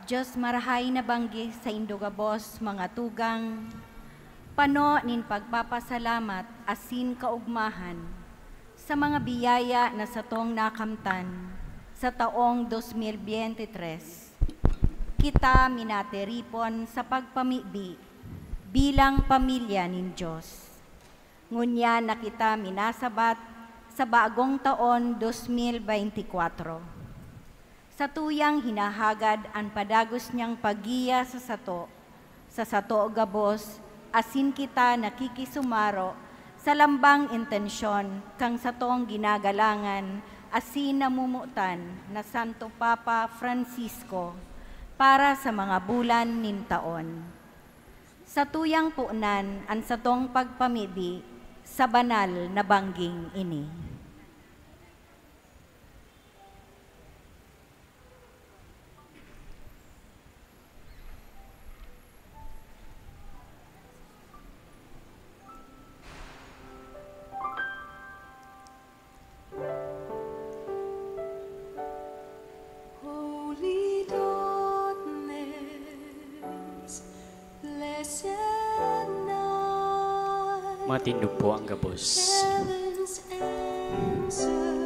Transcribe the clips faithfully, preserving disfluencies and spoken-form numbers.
Dios marahay na banggi saindo gabos, mga tugang, pano nin pagpapasalamat asin kaogmahan sa mga biyaya na satong nakamtan sa taong dos mil biyente tres. Kita minatiripon sa pagpamibi bilang pamilya nin Dios. Ngunyan na kita minasabat sa bagong taon dos mil bente kwatro. Satuyang hinahagad an padagos niyang paggiya sa sato, sa sato gabos, asin kita nakikisumaro sa lambang intensyon kan satong ginagalangan asin namomotan na Santo Papa Francisco para sa mga bulan nin taon. Satuyang ponan an satong pagpamibi sa banal na bangging ini. Holy darkness, blessed night. Matindog po ang gabos. Heaven's answer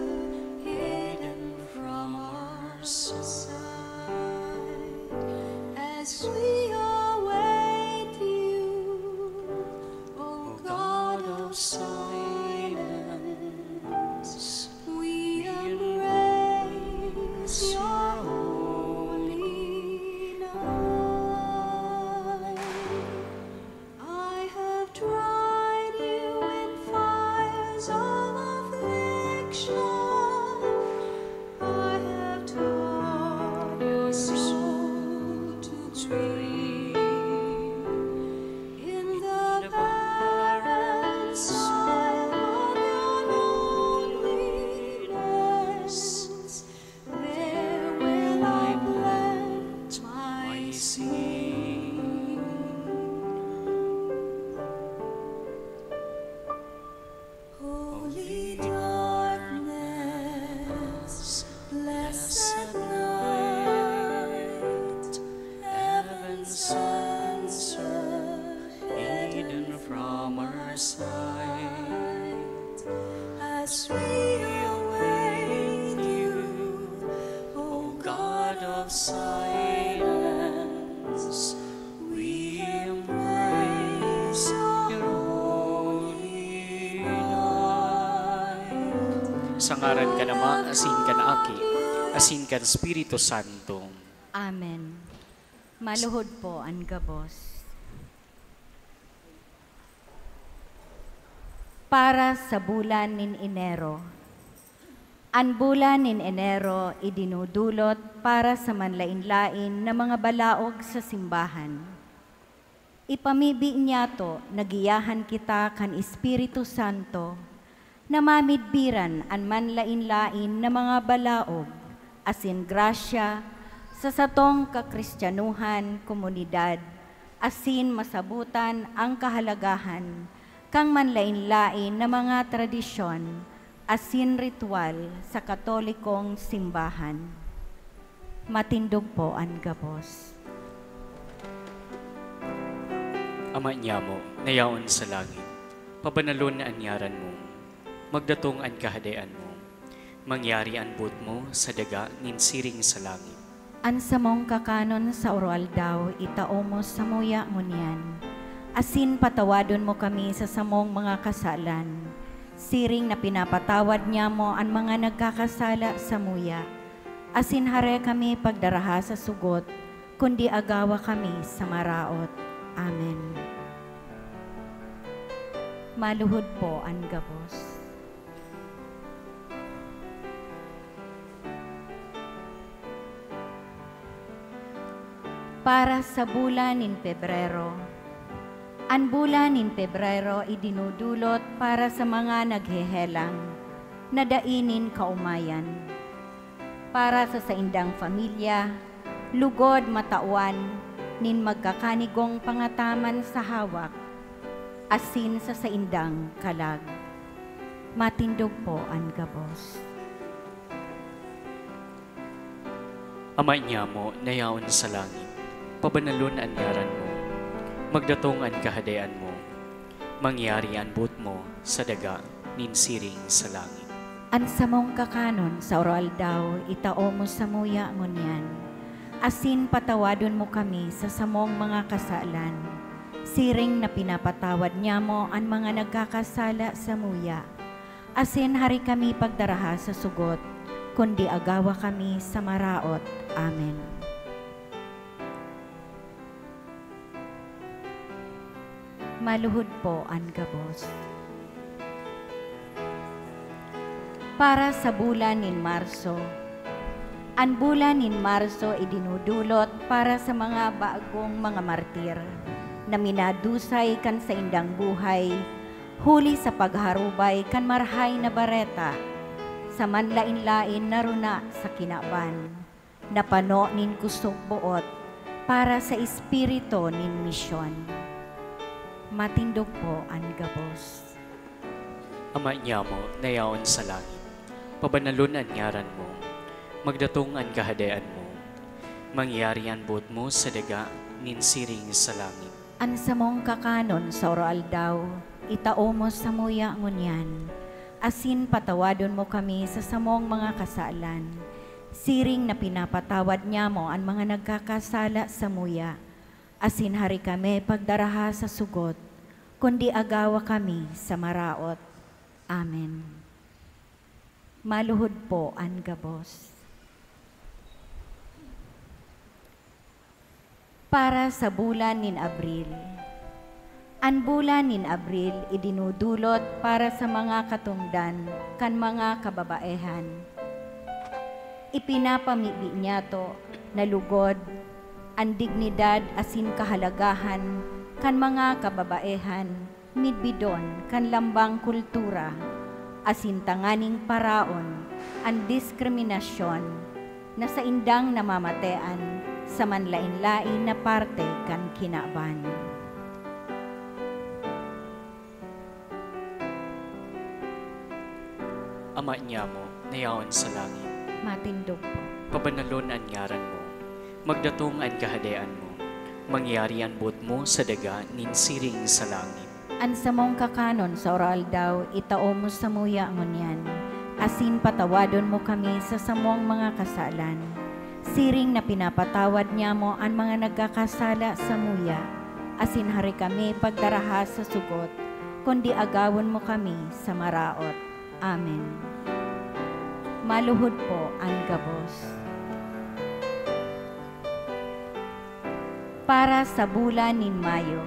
hidden from our sight. As we await you, O God of silence, we embrace your holy night. I have tried you in fires of affliction. I have taught your soul to grieve. In the barren soil of your loneliness, there will I plant my seed. Holy darkness, blessed night, heaven's answer hidden from our sight. As we await you, O God of silence, we embrace your holy night. Sa ngaran kan Ama, asin kan Aki, asin kan Espiritu Santo. Amen. Maluhod po an gabos. Para sa bulan nin Enero. An bulan nin Enero idinudulot para sa manlaen-laen na mga balaog sa simbahan. Ipamibi niyato na giyahan kita kan Espiritu Santo na mamidbiran an manlaen-laen na mga balaog asin grasya sa satong kakristiyanohan, komunidad, asin masabotan an kahalagahan kan manlaen-laen na mga tradisyon asin ritwal sa Katolikong Simbahan. Matindog po an gabos. Ama niamo, na yaon sa langit, pabanalon an ngaran mo. Magdatong an Kahadean mo. Mangyari an boot mo sa daga nin siring sa langit. An samong kakanon sa oroaldaw, itao mo samuya ngunyan, asin patawadon mo kami sa samong mga kasalan, siring na pinapatawad niamo an mga nagkakasala samuya. Asin hare kami pagdaraha sa sugot, kundi agawa kami sa maraot. Amen. Maluhod po an gabos. Para sa bulan nin Pebrero. An bulan nin Pebrero idinudulot para sa mga naghehelang na dai nin kaomayan. Para sa saindang pamilya, lugod matawan nin magkakanigong pangataman sa hawak, asin sa saindang kalag. Matindog po an gabos. Ama nyamo na yaon sa langit, pabanalon an ngaran mo. Magdatong an kahadean mo. Mangyari an boot mo sa daga nin siring sa langit. An samong kakanon sa aroaldaw, itao mo samuya ngunyan, asin patawadon mo kami sa samong mga kasalan, siring na pinapatawad nyamo an mga nagkakasala samuya. Asin hari kami pagdaraha sa sugot, kundi agawa kami sa maraot. Amen. Maluhod po an gabos. Para sa bulan nin Marso. An bulan nin Marso idinudulot para sa mga bagong mga martir na minadusay kan saindang buhay huli sa pagharubay kan Marahay na Bareta sa manlaen-laen na runa sa kinaban, na pano nin kusog-boot para sa espiritu nin misyon. Matindog po an gabos. Ama nyamo na yaon sa langit, pabanalon an ngaran mo. Magdatong an kahadean mo. Mangyari an boot mo sa daga nin siring sa langit. An samong kakanon sa aroaldaw, itao mo samuya ngunyan, asin patawadon mo kami sa samong mga kasalan, siring na pinapatawad nyamo an mga nagkakasala samuya. Asin hari kami pagdaraha sa sugot, kundi agawa kami sa maraot. Amen. Maluhod po an gabos. Para sa bulan nin Abril. An bulan nin Abril idinudulot para sa mga katongdan kan mga kababaehan. Ipinapamibi niyato na lugod an dignidad asin kahalagahan kan mga kababaehan midbidon kan lambang kultura, asin tanganing paraon an diskriminasyon na saindang namamatean sa manlaen-laen na parte kan kinaban. Ama nyamo na yaon sa langit. Matindog po. Pabanalon an ngaran mo. Magdatong an kahadean mo. Mangyari an boot mo sa daga nin siring sa langit. An samong kakanon sa aroaldaw, itao mo samuya ngunyan, asin patawadon mo kami sa samong mga kasalan, siring na pinapatawad nyamo an mga nagkakasala samuya, asin hari kami pagdaraha sa sugot, kundi agawon mo kami sa maraot. Amen. Maluhod po an gabos. Para sa bulan nin Mayo.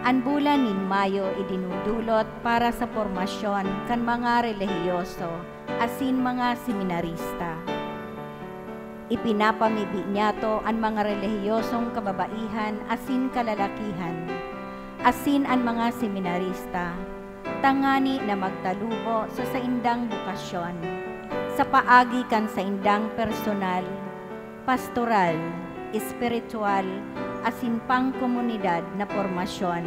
An bulan nin Mayo idinudulot para sa pormasyon kan mga relihiyoso asin mga seminarista. Ipinapamibi niyato an mga relihiyosong kababaihan asin kalalakihan, asin an mga seminarista, tangani na magtalubo sa saindang bokasyon, sa paagi kan saindang personal, pastoral, espiritual, asin pangkomunidad na pormasyon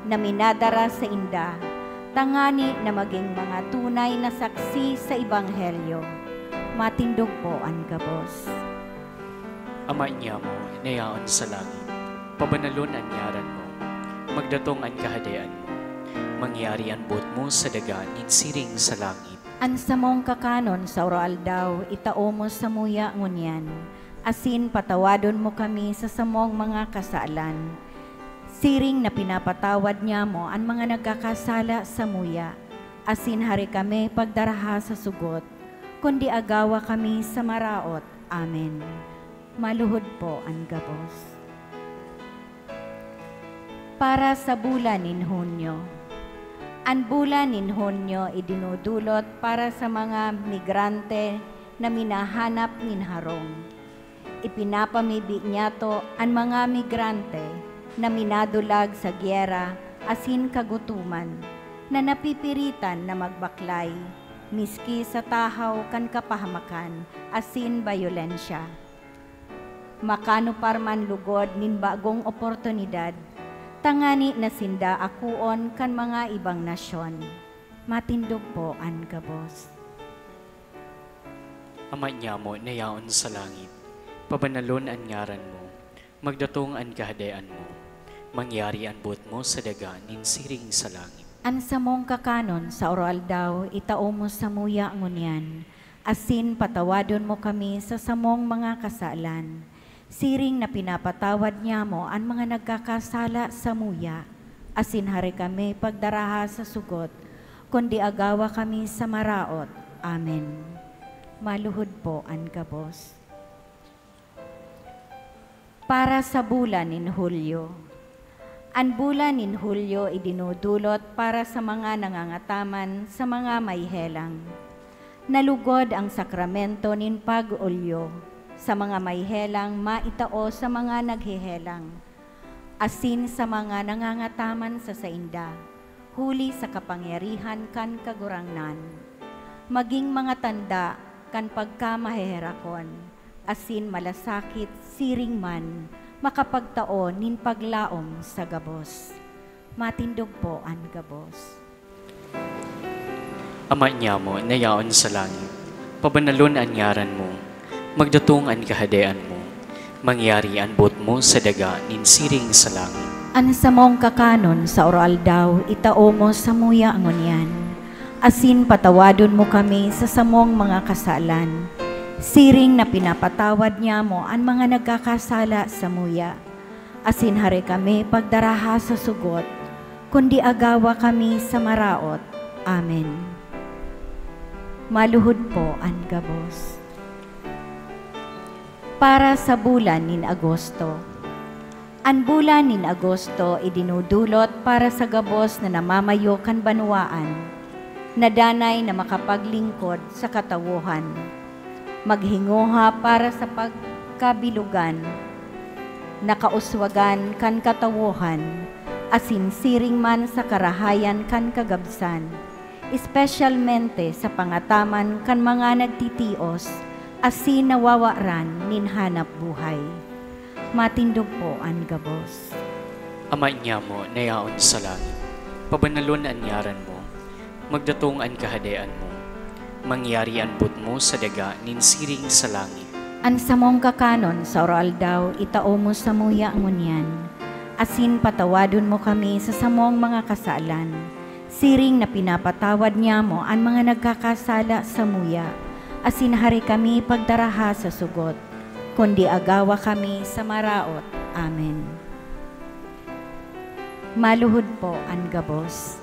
na minadara sainda, tangani na magin mga tunay na saksi sa Ebanghelyo. Matindog po an gabos. Ama nyamo na yaon sa langit, pabanalon an ngaran mo. Magdatong an Kahadean mo. Mangyari an boot mo sa daga nin siring sa langit. An samong kakanon sa aroaldaw, itao mo samuya ngunyan, asin patawadon mo kami sa samong mga kasalan, siring na pinapatawad nyamo an mga nagkakasala samuya, asin hari kami pagdaraha sa sugot, kundi agawa kami sa maraot. Amen. Maluhod po an gabos. Para sa bulan nin Hunyo. An bulan nin Hunyo idinudulot para sa mga migrante na minahanap nin harong. Ipinapamibi niyato an mga migrante na minadulag sa giyera asin kagutoman, na napipiritan na magbaklay, miski sa tahaw kan kapahamakan asin bayolensya. Makanupar man lugod nin bagong oportunidad, tangani na sinda akoon kan mga ibang nasyon. Matindog po an gabos. Ama niamo na yaon sa langit, pabanalon an ngaran mo. Magdatong an kahadean mo. Mangyari an boot mo sa daga nin siring sa langit. An samong kakanon sa aroaldaw, itao mo samuya ngunyan, asin patawadon mo kami sa samong mga kasalan, siring na pinapatawad niamo an mga nagkakasala samuya, asin hari kami pagdaraha sa sugot, kundi agawa kami sa maraot. Amen. Maluhod po an gabos. Para sa bulan nin Hulyo. An bulan nin Hulyo idinudulot para sa mga nangangataman sa mga may helang. Nalugod ang sakramento nin pag-olyo sa mga may helang maitao sa mga naghehelang, asin sa mga nangangataman sa sainda, huli sa kapangyarihan kan Kagurangnan. Maging mga tanda kan pagkamaheherakon, asin malasakit siring man makapagtao nin paglaom sa gabos. Matindog po an gabos. Ama niamo na yaon sa langit, pabanalon an ngaran mo. Magdatong an kahadean mo. Mangyari an boot mo sa daga nin siring sa langit. An samong kakanon sa aroaldaw, itao mo samuya ngunyan, asin patawadon mo kami sa samong mga kasalan, siring na pinapatawad niamo an mga nagkakasala samuya. Asin hari kami pagdaraha sa sugot, kundi agawa kami sa maraot. Amen. Maluhod po an gabos. Para sa bulan nin Agosto. An bulan nin Agosto idinudulot para sa gabos na namamayo kan banwaan, na danay na makapaglingkod sa katawohan, maghingoha para sa pagkabilogan, na kauswagan kan katawohan, asin siring man sa karahayan kan kagabsan, espesyalmente sa pangataman kan mga nagtitios asin nawawaran nin hanap buhay. Matindog po an gabos. Ama niamo na yaon sa langit, pabanalon an ngaran mo. Magdatong an kahadean mo. Mangyari an boot mo sa daga nin siring sa langit. An samong kakanon sa aroaldaw, itao mo samuya ngunyan, asin patawadon mo kami sa samong mga kasalan, siring na pinapatawad niamo an mga nagkakasala samuya, asin hari kami pagdaraha sa sugot, kundi agawa kami sa maraot. Amen. Maluhod po an gabos.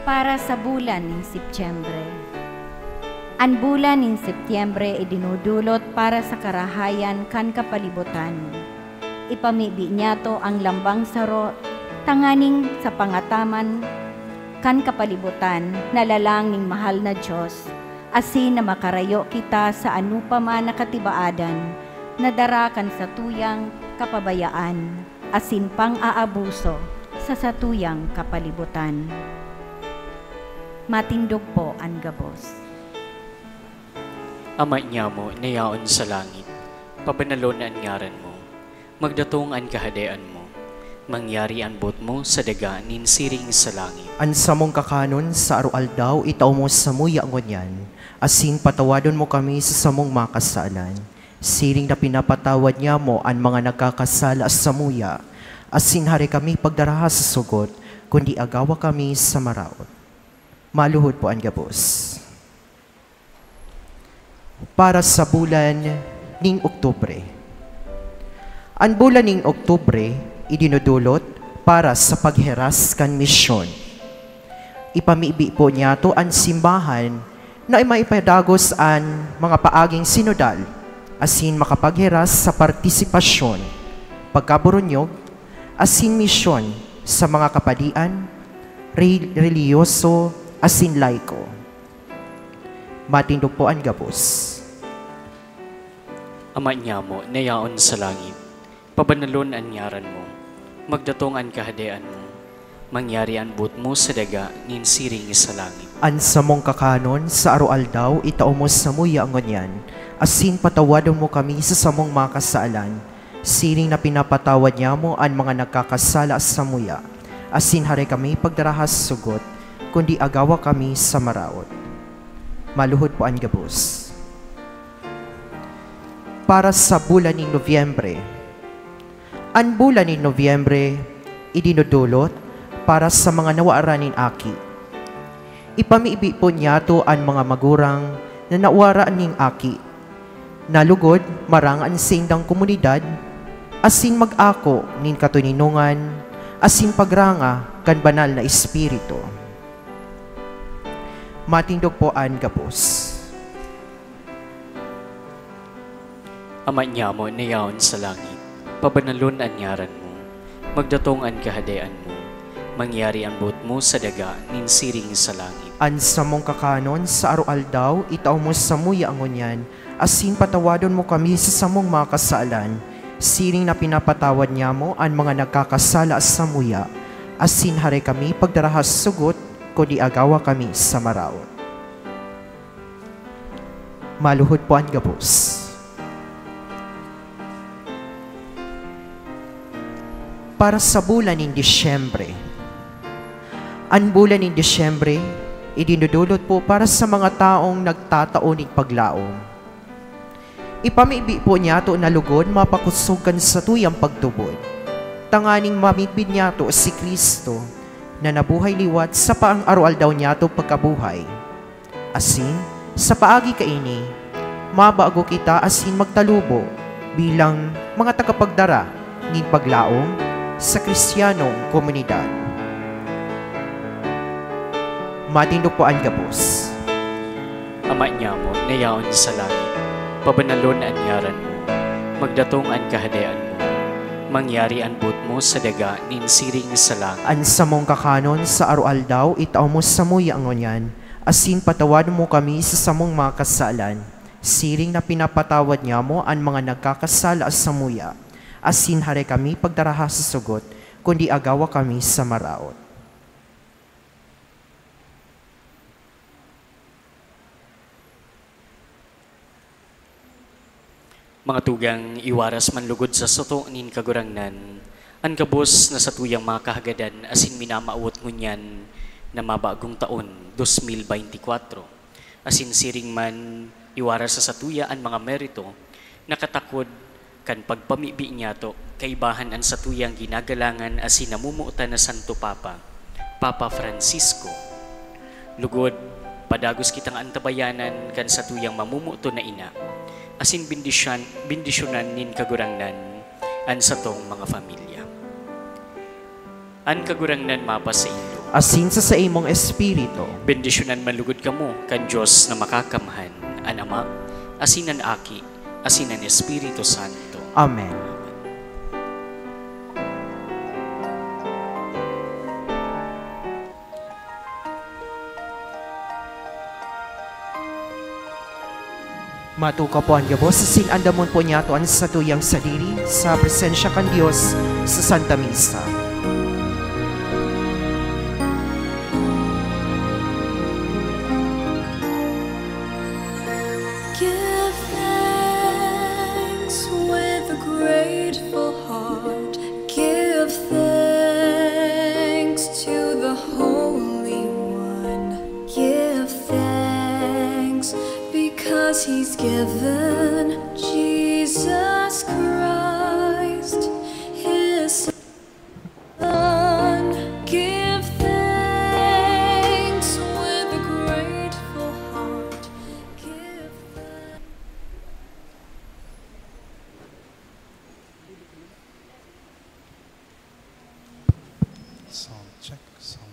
Para sa bulan nin Setyembre. An bulan nin Setyembre idinudulot para sa karahayan kan kapalibutan. Ipamibi niyato an lambang saro tanganing sa pangataman kan kapalibutan na lalang nin mahal na Dios, asin na makarayo kita sa anopaman na katibaadan na dara kan satuyang kapabayaan asin pang-aabuso sa satuyang kapalibutan. Matindog po an gabos. Ama niamo na yaon sa langit, pabanalon an ngaran mo. Magdatong an kahadean mo. Mangyari an boot mo sa daga nin siring sa langit. An samong kakanon sa aroaldaw, itao mo samuya ngunyan, asin patawadon mo kami sa samong mga kasalan, siring na pinapatawad niamo an mga nagkakasala samuya, asin hari kami pagdaraha sa sugot, kundi agawa kami sa maraot. Maluhod po an gabos. Para sa bulan ning Oktubre. An bulan ning Oktubre idinudulot para sa paghiras kan misyon. Ipamibi po niyato an simbahan na maipadagos an mga paaging sinodal asin makapaghiras sa partisipasyon, pagkaburunyog, asin misyon sa mga kapadian, re-, relihiyoso, asin laiko. Matindog po an gabos. Ama niamo na yaon sa langit, pabanalon an ngaran mo. Magdatong an kahadean mo. Mangyari an boot mo sa daga nin siring sa langit. An samong kakanon sa aroaldaw, itao mo samuya ngunyan, asin patawadon mo kami sa samong mga kasalan, siring na pinapatawad niamo an mga nagkakasala samuya. Asin hari kami pagdaraha sa sugot, kundi agawa kami sa maraot. Maluhod po an gabos. Para sa bulan nin Nobyembre. An bulan nin Nobyembre idinodolot para sa mga nawaran nin aki. Ipamibi po niyato an mga magurang na nawara nin aki, na lugod maranga an saindang komunidad, asin mag-ako nin katoninongan asin pagranga kan Banal na Espiritu. Matindog po an gabos. Ama niamo na yaon sa langit, pabanalon an ngaran mo. Magdatong an Kahadean mo. Mangyari an boot mo sa daga nin siring sa langit. An samong kakanon sa aroaldaw, itao mo samuya ngunyan, asin patawadon mo kami sa samong mga kasalan, siring na pinapatawad niamo an mga nagkakasala samuya. Asin hare kami pagdaraha sa sugot, kundi agawa kami sa maraot. Maluhod po an gabos. Para sa bulan nin Disyembre. An bulan nin Disyembre, idinodolot po para sa mga taong nagtatao nin paglaom. Ipamibi po niyato na lugod mapakosog kan satuyang pagtubod, tanganing mamidbid niyato si Cristo, na nabuhay liwat sa paang aroaldaw niyato pagkabuhay. Asin, sa paagi kaini, mabago kita asin magtalubo bilang mga tagapagdara nin paglaom sa Kristiyanong komunidad. Matindog po an gabos. Ama niamo na yaon sa langit, pabanalon an ngaran mo. Magdatong an Kahadean mo. Mangyari an boot mo sa daga nin siring sa langit. An samong kakanon sa aroaldaw, itao mo samuya ngunyan, asin patawadon mo kami sa samong mga kasalan, siring na pinapatawad niamo an mga nagkakasala samuya. Asin hare kami pagdaraha sa sugot, kundi agawa kami sa maraot. Mga tugang, iwaras man lugod sa sato nin Kagurangnan an gabos na satuyang mga kahagadan asin minamawot ngunyan na mabagong taon, dos mil beintikwatro. Asin siring man, iwaras sa satuya an mga merito na katakod kan pagpamibi niyato, kaibahan an satuyang ginagalangan asin namomotan na Santo Papa, Papa Francisco. Lugod, padagos kitang antabayanan kan satuyang mamomoton na ina, asin bendisyan-, bendisyonan nin Kagurangnan an satong mga pamilya. An Kagurangnan mapasaindo. Asin sa saimong espiritu. Bendisyonan man lugod kamo kan Dios na Makakamhan, an Ama, asin an Aki, asin an Espiritu Santo. Amen. Matukaw po an gabos asin andamon po niyato an satuyang sadiri sa presensya kan Dios sa Santa Misa. Give thanks with a grateful heart. Give thanks to the Holy One. Give thanks because he's given Jesus Christ, his Son. Give thanks with a grateful heart. Give thanks. Sound check, sound.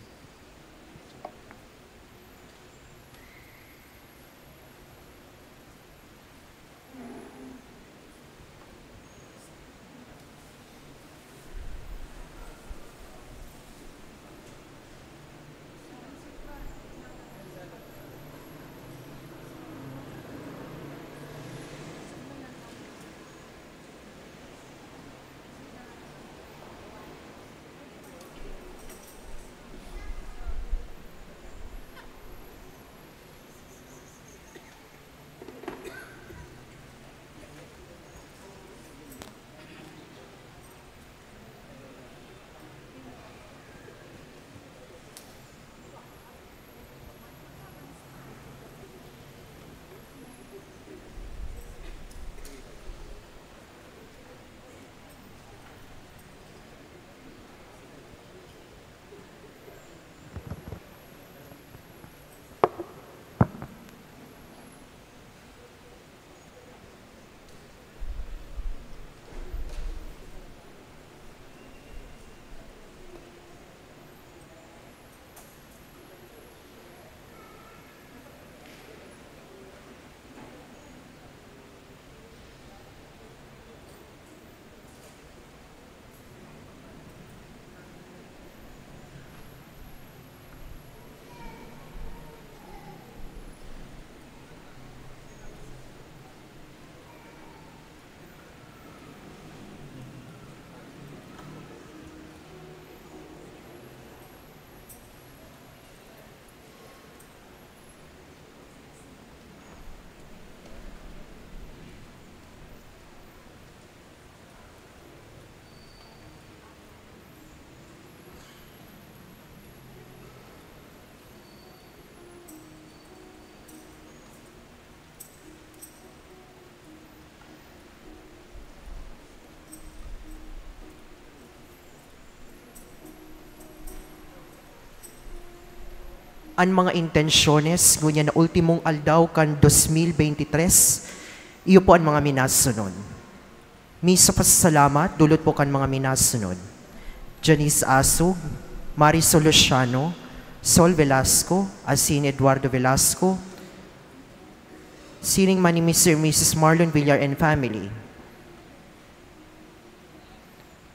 An mga intensyones ngunyan na ultimong aldaw kan dos mil bente tres, iyo po an mga minasunod. Misa pasalamat, dulot po kan mga minasunod: Janice Asug, Marisol Luciano, Sol Velasco, asin Eduardo Velasco, siring man ni Mister and Missus Marlon Villar and family.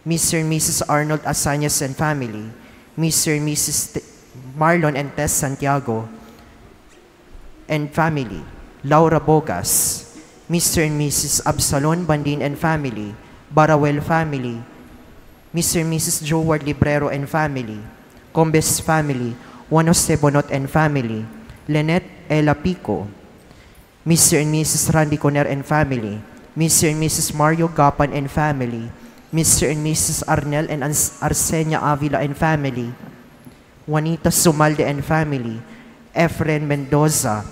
Mister and Missus Arnold Asañas and family, Mister and Missus T-, Marlon and Tess Santiago and family, Laura Bogas, Mister and Missus Absalon Bandin and family, Barawel family, Mister and Missus Joward Librero and family, Combes family, Juan Jose Bonot and family, Lynette Ella Pico, Mister and Missus Randy Coner and family, Mister and Missus Mario Gapan and family, Mister and Missus Arnel and Ans-, Arsenia Avila and family, Juanita Sumalde and family, Efren Mendoza,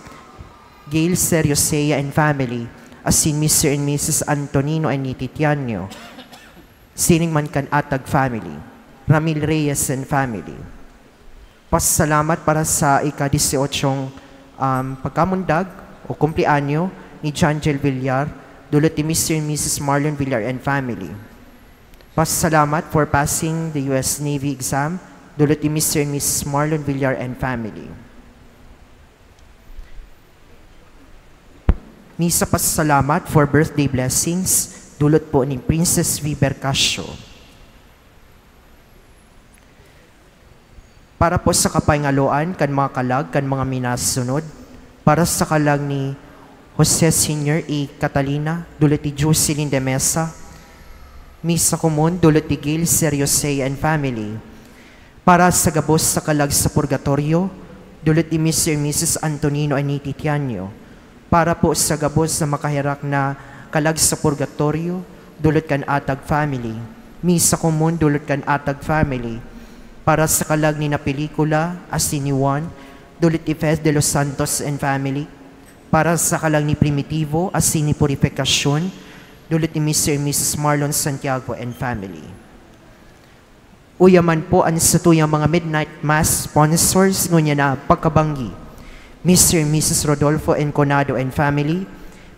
Gail Seriosea and family, asin Mister and Missus Antonino and Nititianyo, siring man kan Atag family, Ramil Reyes and family. Pasalamat para sa ika-disyotsyong, um, pagkamundag o kumpleanyo ni Jangel Villar, dulot ni Mister and Missus Marlon Villar and family. Pasalamat for passing the U S Navy exam, dulot ni Mister and Missus Marlon Villar and family. Misa pasalamat for birthday blessings, dulot po ni Princess V Bercasio. Para po sa kapangaloan kan mga kalag kan mga minasunod, para sa kalag ni Jose Senior y Catalina, dulot ni Jocelyn de Mesa, Misa Komon, dulot ni Gail Seriosea and family. Para sa gabos sa kalag sa purgatorio, dulot ni Mister and Missus Antonino and Nititianyo. Para po sa gabos na makaherak na kalag sa purgatorio, dulot kan Atag family. Misa Komon, dulot kan Atag family. Para sa kalag ni na pelikula, asin ni Juan, dulot ni Fez de los Santos and family. Para sa kalag ni Primitivo, asin ni Purificacion, dulot ni Mister and Missus Marlon Santiago and family. Uya man po an satuyang mga midnight mass sponsors ngunyan na pagkabanggi: Mister and Missus Rodolfo Enconado and family,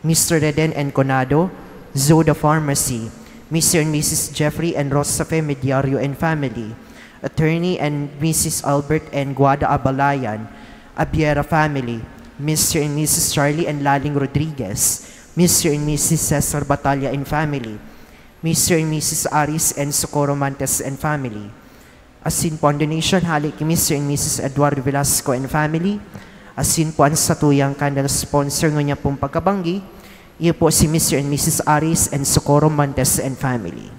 Mister Reden Enconado, Zoda Pharmacy, Mister and Missus Jeffrey and Rosafe Mediario and family, Attorney and Missus Albert and Guada Abalayan, Abiera family, Mister and Missus Charlie and Laling Rodriguez, Mister and Missus Cesar Batalla and family, Mister and Missus Aris and Socorro Mantes and family. Asin po an donation hale ki Mister and Missus Eduardo Velasco and family. Asin po an satuyang candle sponsor ngunyan pong pagkabanggi, iyo po si Mister and Missus Aris and Socorro Mantes and family.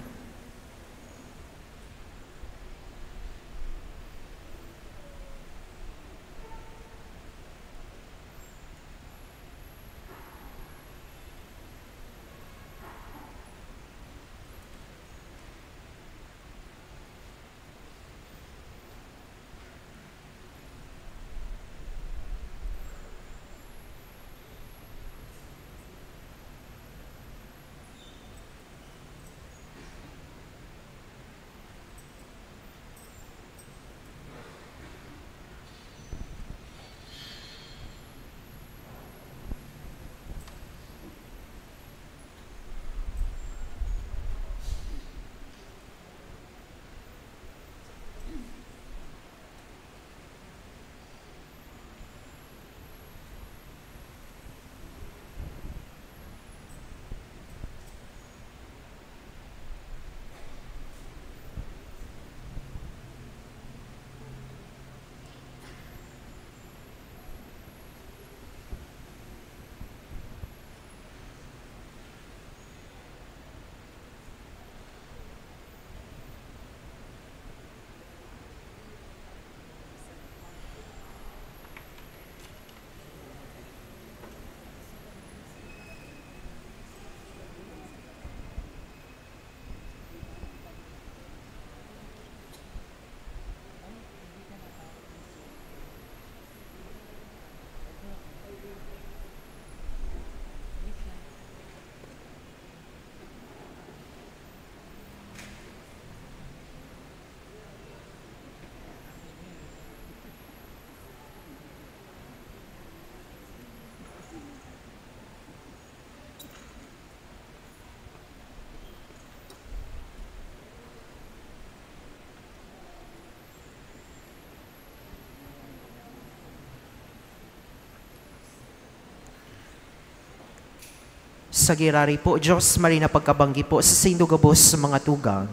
Sa girari po, Diyos, maray na pagkabanggi po sa saindo gabos sa mga tugang.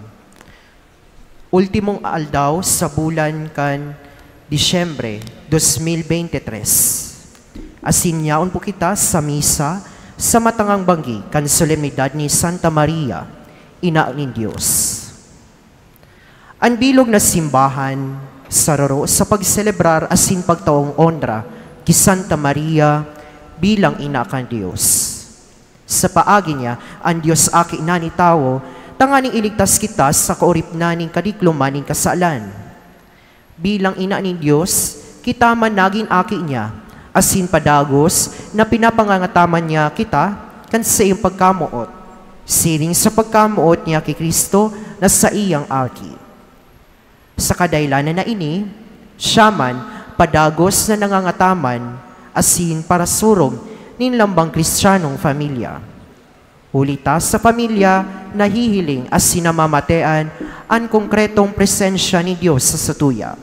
Ultimong aldaw sa bulan kan Disyembre, dos mil bente tres. Asin yaon po kita sa misa sa matangang banggi kan solemnidad ni Santa Maria, Ina nin Dios. An bilog na simbahan sararo sa pagselebrar asin pagtaong onra ki Santa Maria bilang Ina kan Dios. Sa paagi niya, an Dios Aki na nitawo, tanganing iligtas kita sa kaoripnan nin kadikloman nin kasalan. Bilang Ina nin Dios, kita man nagin aki niya, asin padagos na pinapangangataman niya kita kan saiyang pagkamoot, siring sa pagkamoot niya ki Cristo na saiyang Aki. Sa kadahilanan na ini, siya man padagos na nangangataman asin parasurog nin lambang Kristiyanong pamilya. Huli ta sa pamilya, nahihiling asin namamatean an konkretong presensya nin Dios sa satuya.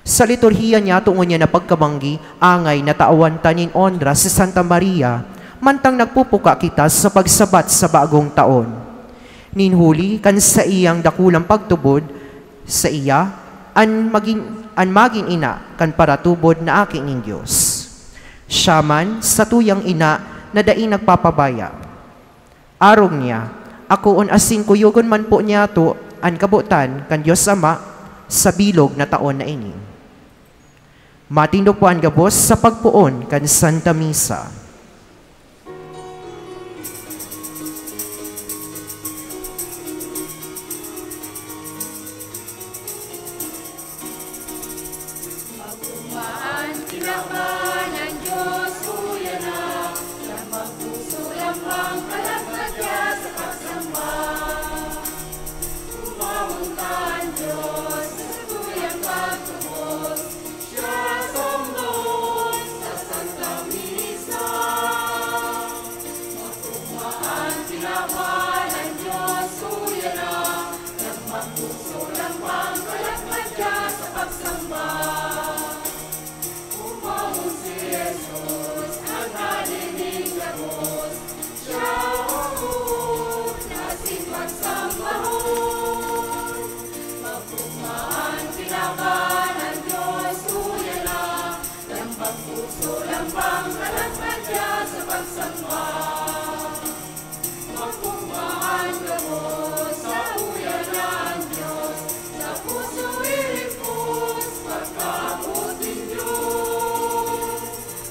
Sa liturhiya niya, tungod niya na pagkabanggi, angay na tawan ta nin onra si Santa Maria, mantang nagpupuka kita sa pagsabat sa bagong taon. Nin huli kan saiyang dakulang pagtubod, saiya an magin, an magin ina kan paratubod na Aki nin Dios. Siya man, satuyang ina na dai nagpapabaya. Arog niya, akoon asin kuyogon man po niyato an kabotan kan Dios Ama sa bilog na taon na ini. Matindog po an gabos sa pagpoon kan Santa Misa. Magkumaan kinaban an Diyos, kuya na, na magpuso lambang kalagmad niya sa pagsamba. Umawon ta an Diyos sa tuyang pagtubos, siya sambaon sa Santa Misa. Magkumaan kinaban an Diyos, kuya na, na magpuso lambang kalagmad niya sa pagsamba. Umawon si Jesus, an hade nin gabos, siya oon asin pagsambahon. Magkumaan kinaban an Diyos, kuya na, lambang puso, lambang kalagmad niya sa pagsamba. Magkumaan gabos sa uya na an Diyos, sa puso irimpos pagkamoot nin Diyos.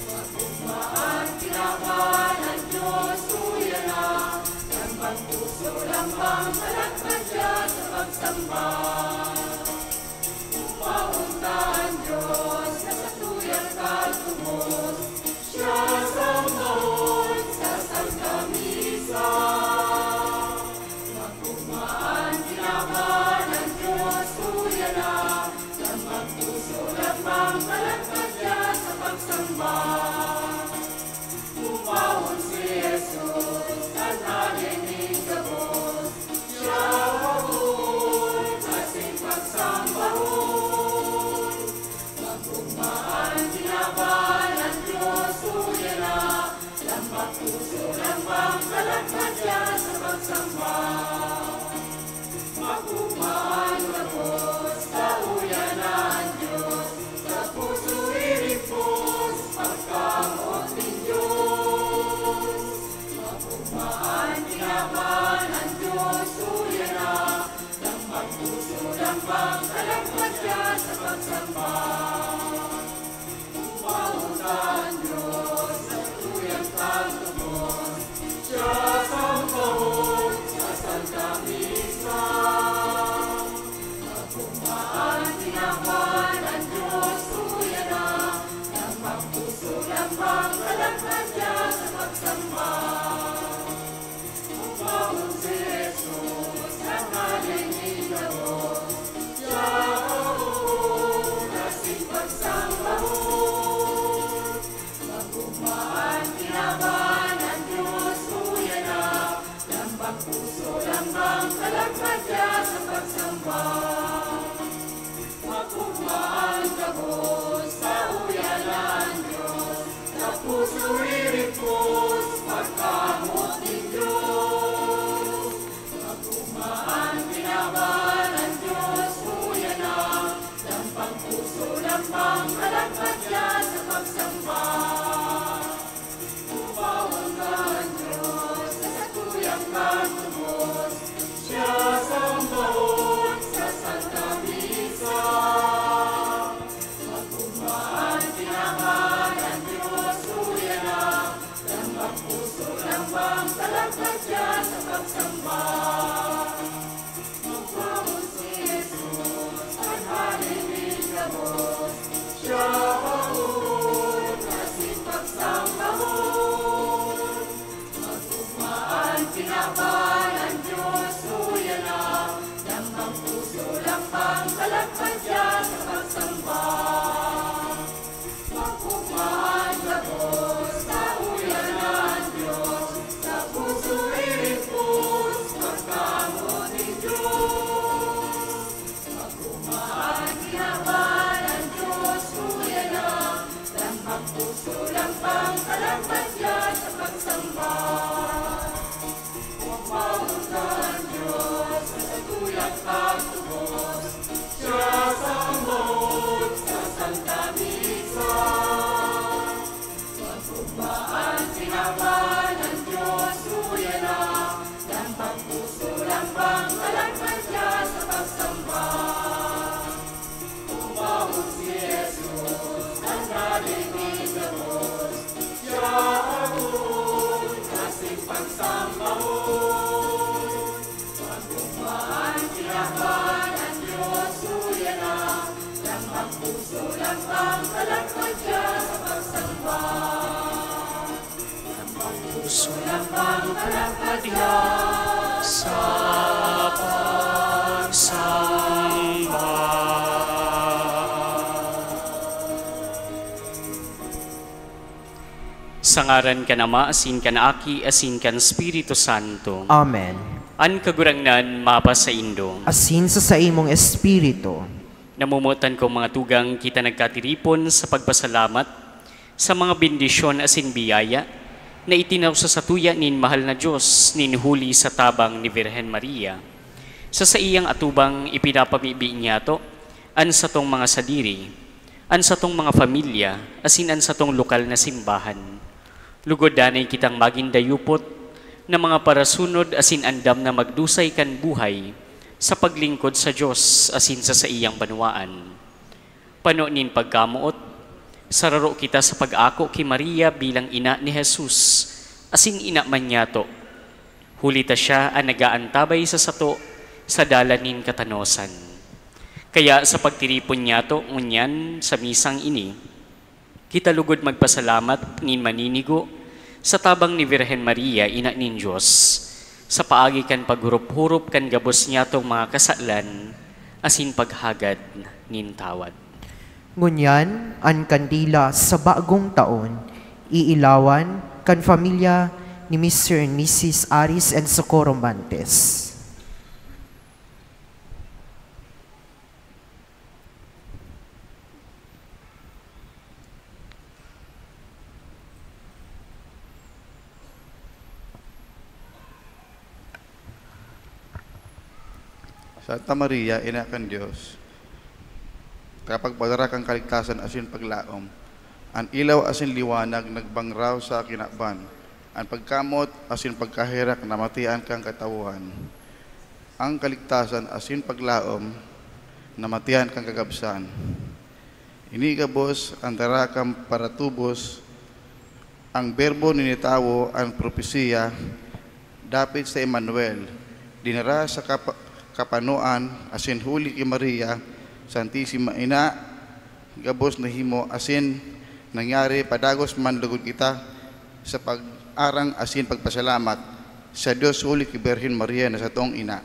Magkumaan kinaban an Diyos, uya na, lambang puso, lambang kalagmad niya sa pagsamba. Umawon ta an Diyos, sa satuyang pagtubos, siya sambaon sa Santa Misa. Magkumaan kinaban an Diyos, uya na, lambang puso, lambang kalagmad niya sa pagsamba. Umawon si Jesus, an hade nin gabos, siya oon asin pagsambahon. Magkumaan kinaban an Diyos, uya na, lambang puso, lambang kalagmad niya sa pagsamba. Magkumaan gabos sa uya na an Diyos, sa puso irimpos pagkamoot nin Diyos. Magkumaan kinaban an Diyos, uya na, lambang puso, lambang kalagmad niya sa pagsamba. Umawon ta an Diyos sa tuyang pagtubos, siya sambaon sa Santa Kulang pang kalapatya sa pagsamba. Upaon ka an Dios sa satuyang pagtubos. Siya sambahon sa Santa Misa. Pagkumpaan, tinaban an Dios, uya na. Lambang puso, lambang kalapatya sa pagsamba. Umahon si Jesus, an Hade nin gabos. Siya harong asin pagsambahon. Pagkumpaan, tinaban an Dios, uya na. Lambang puso, lambang kalapatya sa pagsamba. Puso lambang kalapatya sa pagsamba. Sa ngaran kan Ama, asin kan Aki, asin kan Espiritu Santo. Amen. An Kagurangnan mapasaindo. Asin sa saimong espiritu. Namomotan kong mga tugang, kita nagkatiripon sa pagpasalamat sa mga bendisyon asin biyaya na itinao sa satuya nin mahal na Dios nin huli sa tabang ni Virgen Maria. Sa saiyang atubang, ipinapamibi niyato an satong mga sadiri, an satong mga pamilya, asin an satong lokal na simbahan. Lugod danay kitang magin dayupot na mga parasunod asin andam na magdusay kan buhay sa paglingkod sa Dios asin sa saiyang banwaan. Pano nin pagkamoot, sararo kita sa pag-ako ki Maria bilang ina ni Jesus, asin ina man niyato, huli ta siya an nag-aantabay sa sato sa dalan nin katanosan. Kaya sa pagtiripon niyato ngunyan sa misang ini, kita lugod magpasalamat nin maninigo sa tabang ni Virgen Maria, ina nin Dios, sa paagi kan paghurup-hurup kan gabos niyatong mga kasalan asin paghagad nin tawad. Ngunyan, an kandila sa bagong taon, iilawan kan pamilya ni Mister and Missus Aris and Socorro Mantes. Santa Maria, Ina kan Dios, tagapagpadara kan kaligtasan asin paglaom, an ilaw asin liwanag nagbangraw sa kinaban, an pagkamot asin pagkaherak namatian kan katawohan, an kaligtasan asin paglaom namatian kan kagabsan. Ini gabos an dara kan paratubos, an Berbo nin tawo, an propesiya dapit sa Emmanuel, dinara sa kapa-, kapanoan, asin huli ki Maria, Santisima Ina, gabos nahimo asin nangyari padagos man lugod kita sa pag-arang asin pagpasalamat sa Dios huli ki Birhen Maria na satong ina.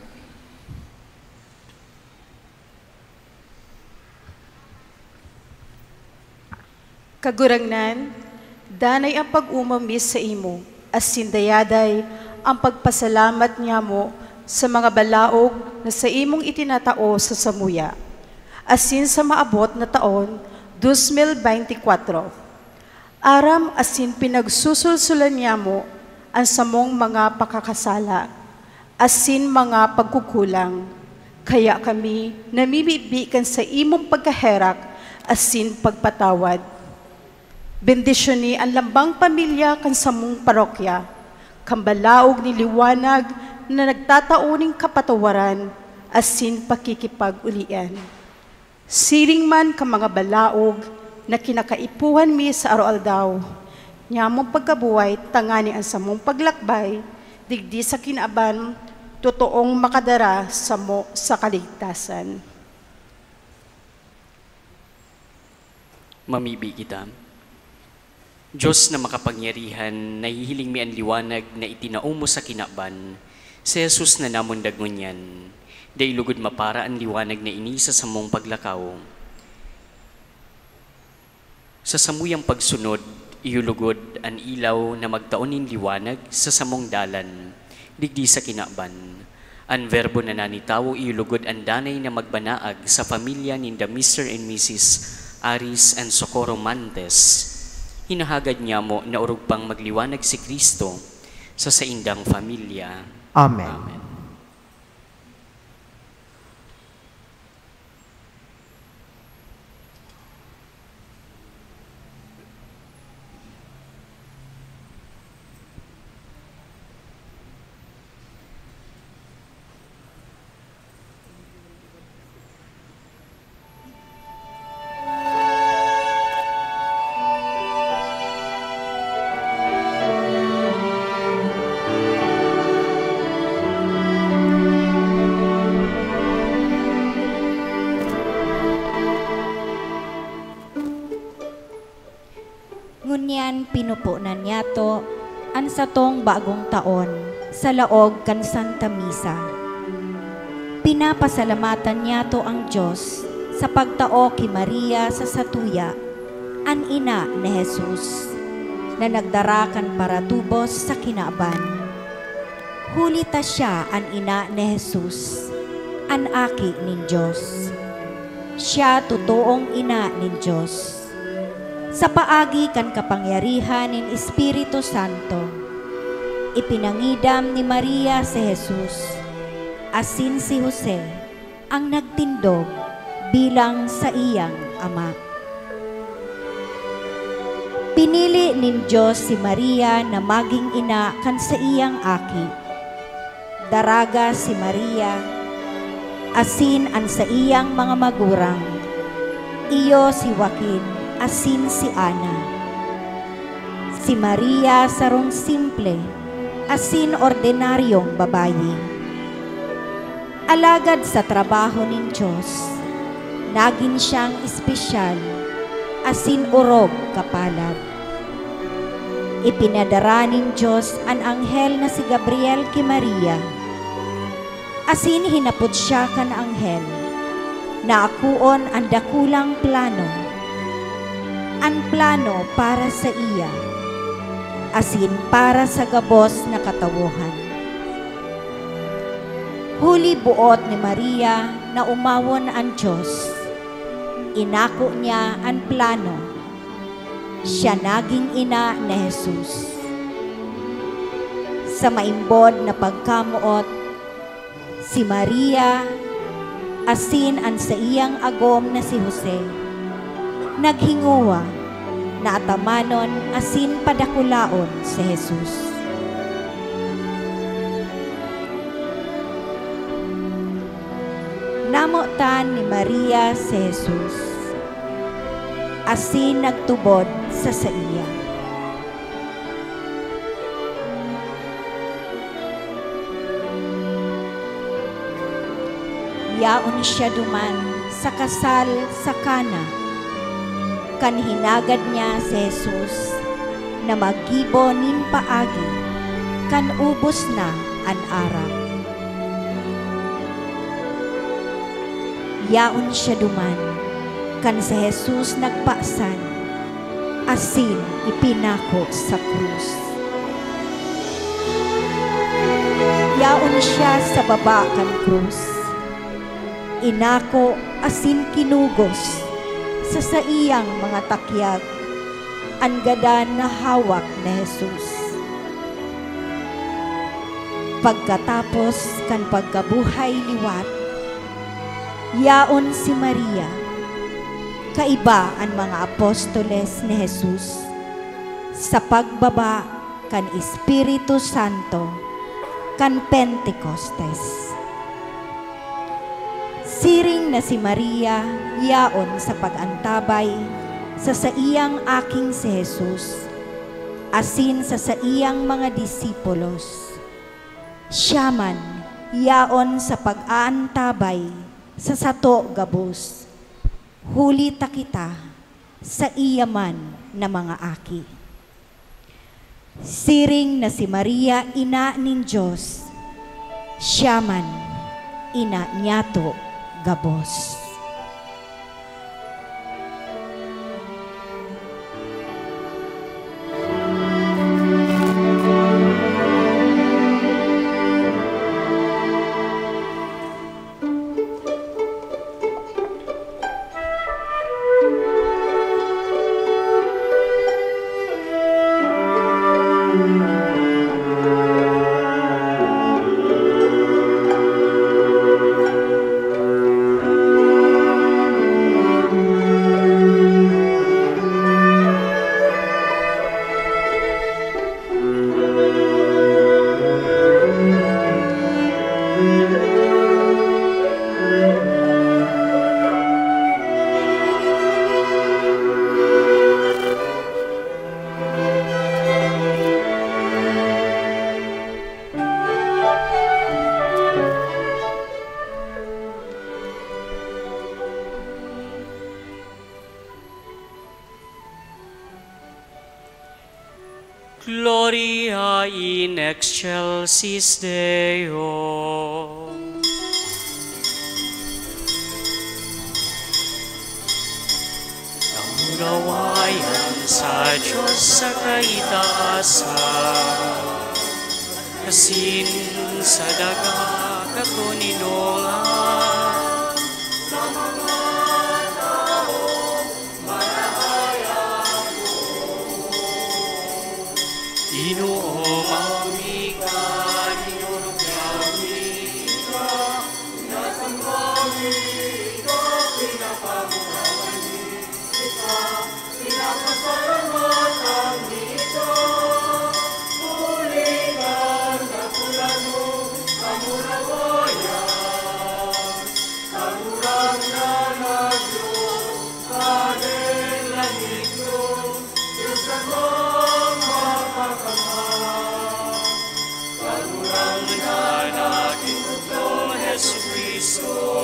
Kagurangnan, danay an pag-omom mi saimo, asin dayaday an pagpasalamat nyamo sa mga balaog na saimong itinatao sa samuya, asin sa maabot na taon dos mil beintikwatro. Aram asin pinagsusulsulan nyamo an samong mga pakakasala asin mga pagkukulang, kaya kami namimibi kan saimong pagkaherak asin pagpatawad. Bendisyoni an lambang pamilya kan samong parokya, kan balaog nin liwanag na nagtatao nin kapatawaran asin pakikipag-ulian. Siring man kan mga balaog na kinakaipuhan mi sa aroaldaw, nyamong pagkabuhay, tanganing an samong paglakbay digdi sa kinaban totoong makadara samo sa kaligtasan. Mamibi kita. Dios na makapangyarihan, nahihiling mi an liwanag na itinao mo sa kinaban, si Jesus na namundag ngunyan. Dai lugod mapara an liwanag na ini sa samong paglakaw. Sa samuyang pagsunod, iyo lugod an ilaw na magtao nin liwanag sa samong dalan, digdi sa kinaban. An Verbo na nanitawo iyo lugod an danay na magbanaag sa pamilya ninda Mister and Missus Aris and Socorro Mantes. Hinahagad niamo na orog pang magliwanag si Cristo sa saindang pamilya. Amen. Amen. Ngunyan, pinuponan niyato an satong bagong taon sa laog kan Santa Misa. Pinapasalamatan niyato an Dios sa pagtao ki Maria sa satuya, an ina ni Jesus, na nagdara kan paratubos sa kinaban. Huli ta siya an ina ni Jesus, an Aki nin Dios. Siya totoong ina nin Dios. Sa paagi kan kapangyarihan nin Espiritu Santo, ipinangidam ni Maria si Jesus asin si Jose, an nagtindog bilang saiyang ama. Pinili nin Dios si Maria na magin ina kan saiyang Aki. Daraga si Maria asin an saiyang mga magurang, iyo si Joaquin asin si Ana. Si Maria sarong simple asin ordinaryong babayi. Alagad sa trabaho nin Dios, nagin siyang espesyal asin orog kapalad. Ipinadara nin Dios an anghel na si Gabriel ki Maria, asin hinapot siya kan anghel, na akoon an dakulang plano, an plano para saiya, asin para sa gabos na katawohan. Huli boot ni Maria na omawon an Dios, inako niya an plano. Siya nagin ina ni Jesus. Sa maimbod na pagkamoot, si Maria asin an saiyang agom na si Jose naghingowa na atamanon asin padakulaon si Jesus. Namotan ni Maria si Jesus asin nagtubod sa saiya. Yaon siya duman sa kasal sa Cana, kan hinagad niya si Jesus na maggibo nin paagi kan ubos na an arak. Yaon siya duman kan si Jesus nagpasan asin ipinako sa krus. Yaon siya sa baba kan krus, inako asin kinugos sa saiyang mga takyag an gadan na hawak ni Jesus. Pagkatapos kan pagkabuhay liwat, yaon si Maria, kaiba an mga apostoles ni Jesus, sa pagbaba kan Espiritu Santo kan Pentecostes. Siring na si Maria yaon sa pag-antabay sa saiyang aking si Jesus asin sa saiyang mga disipulos. Siya man yaon sa pag-aantabay sa sato gabos, huli ta kita saiya man na mga aki. Siring na si Maria ina nin Dios, siya man ina niyato gabos. Gloria in excelsis Deo. Kamurawayan sa Diyos sa kaitaasan, asin sa daga katoninongan. Ginoo, maumi ka, dinurog na umi ka, nasambang ika, pinapamurawayan ika, pinapasalamatan ika, huli kan dakulan mo, kamurawayan, Kagurangnan na Diyos, Padre langitnon, Diyos na mapagkakan. Kagurangnan na Ginoo Jesu-Cristo,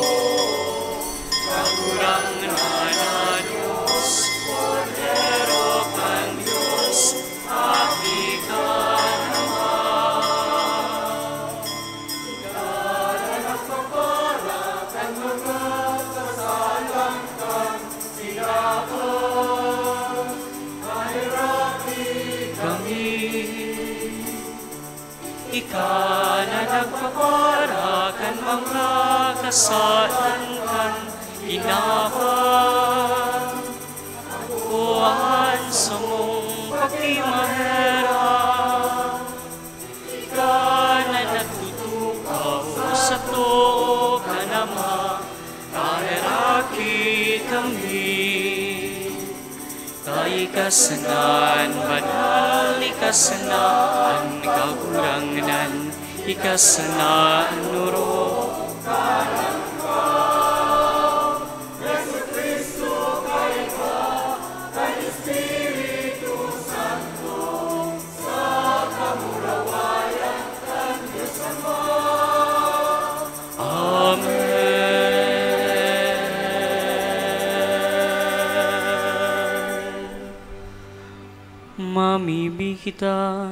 Kagurangnan na Diyos, Kordero kan Diyos, aki kan Ama. Ika na nagpapara kan mga kasalan kan sinakal, maheraki kami. Ika na nagpapara kan mga kasalan kan sinakal, akoan samong pakimaherak. Ika na nagtutukaw sa too kan Ama, maheraki kami. Ta ika sana an banal, ika sana an kagurangnan, ika sana an orog. Amen. Mamibi kita,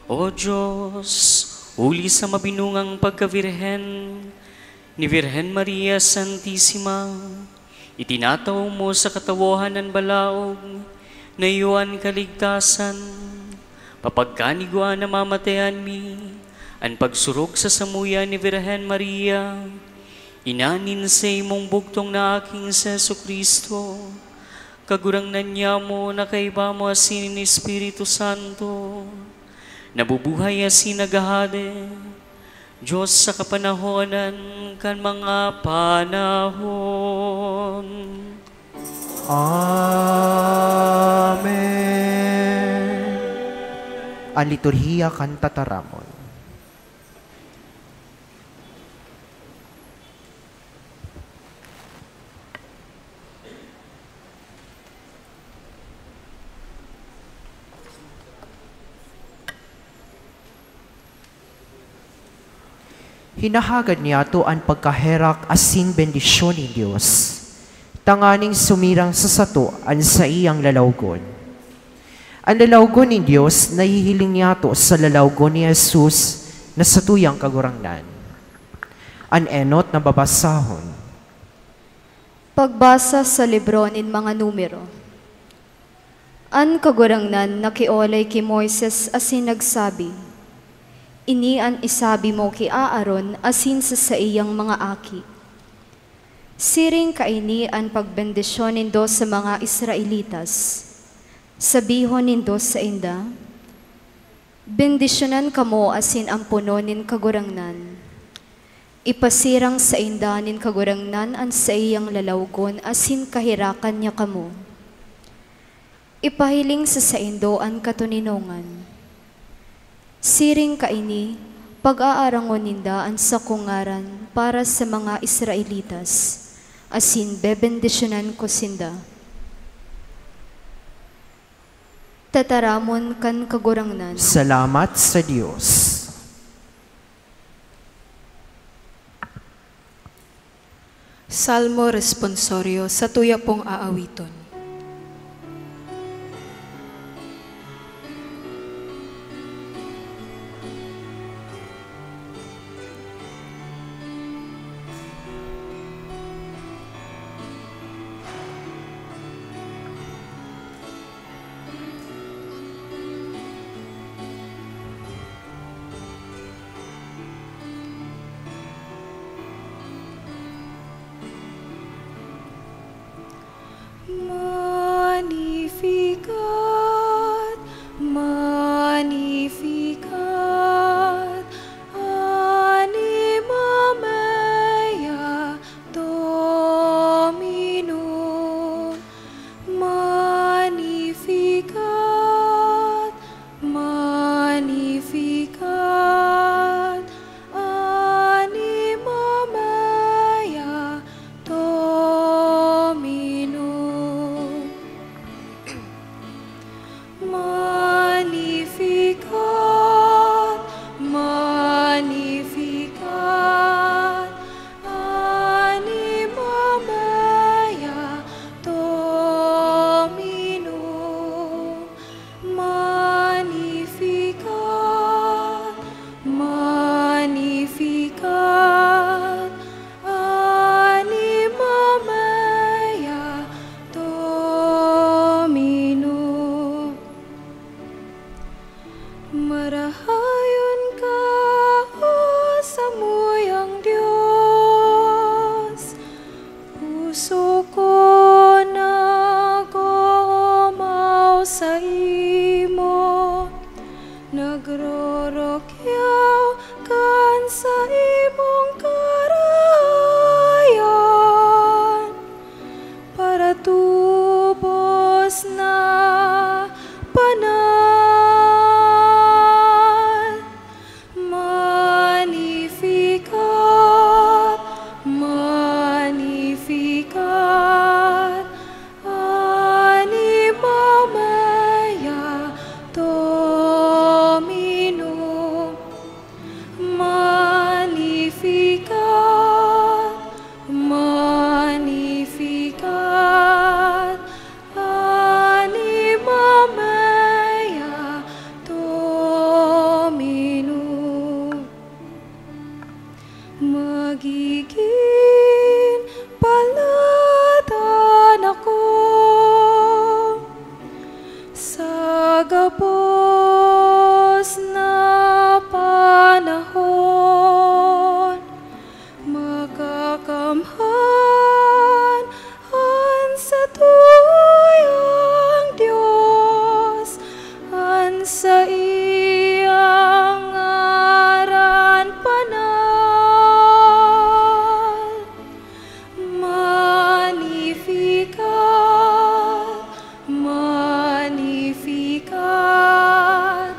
O Diyos, huli sa mabinungang pagkabirhen ni Birhen Maria Santisima, itinataw mo sa katawohan an balaog na iyo an kaligtasan. Papagkanigwa namamatean mi an pagsurog sa samuya ni Birhen Maria, ina nin saimong bugtong na Aking si Jesu-Cristo, Kagurangnan niamo na kaiba mo asin nin Espiritu Santo, nabubuhay asin naghahade, Diyos sa kapanahonan kan mga panahon. Amen. An liturhiya kan tataramon. Hinahagad niyato an pagkaherak asin bendisyon nin Dios, tanganing sumirang sa sato an saiyang lalawgon. An lalawgon nin Dios nahihiling niyato sa lalawgon ni Jesus na satuyang Kagurangnan. An enot na babasahon. Pagbasa sa libro nin mga Numero. An Kagurangnan nakiolay ki Moises asin nagsabi, "Ini an isabi mo ki Aaron asin sa saiyang mga aki, 'Siring kaini an pagbendisyon nindo sa mga Israelitas. Sabihon nindo sainda, "Bendisyonan kamo asin amponon nin Kagurangnan. Ipasirang sainda nin Kagurangnan an saiyang lalawgon asin kaherakan niya kamo. Ipahiling sa saindo an katoninongan. Siring kaini, pag-aarangon ninda an sakong ngaran para sa mga Israelitas, asin bebendisyonan ko sinda." Tataramon kan Kagurangnan. Salamat sa Dios. Salmo Responsorio, satuya pong aawiton. Rahayon ka, o samuyang Dios, puso ko nag-oomaw saimo, nagrorokyaw kan saimong karahayan, paratubos na banal. Magnificat, Magnificat, anima mea Dominum. Magnificat, Magnificat, anima mea Dominum. Magigin palad an ako sa gabos na panahon, makakamhan an satuyang Dios, an saiyang ngaran banal. Magnificat, Magnificat,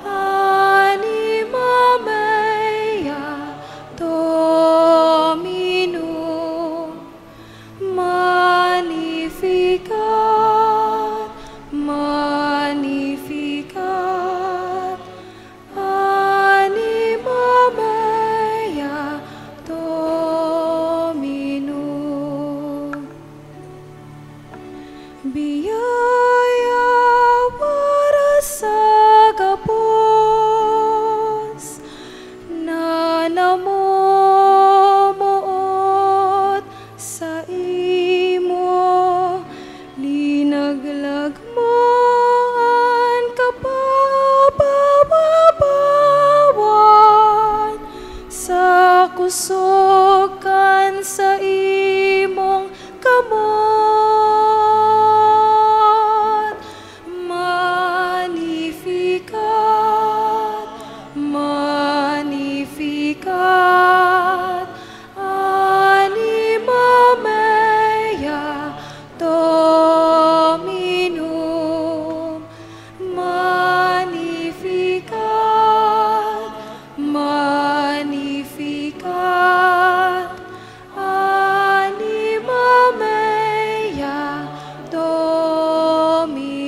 anima mea Dominum. Magnificat, Magnificat, anima mea Dominum. Biyaya waras sa gabos na namomoot saimo, linaglag mo an kabababawan sa kusog kan saimong kamot. Magnificat, Magnificat, anima mea Dominum. Magnificat, Magnificat, anima mea Dominum.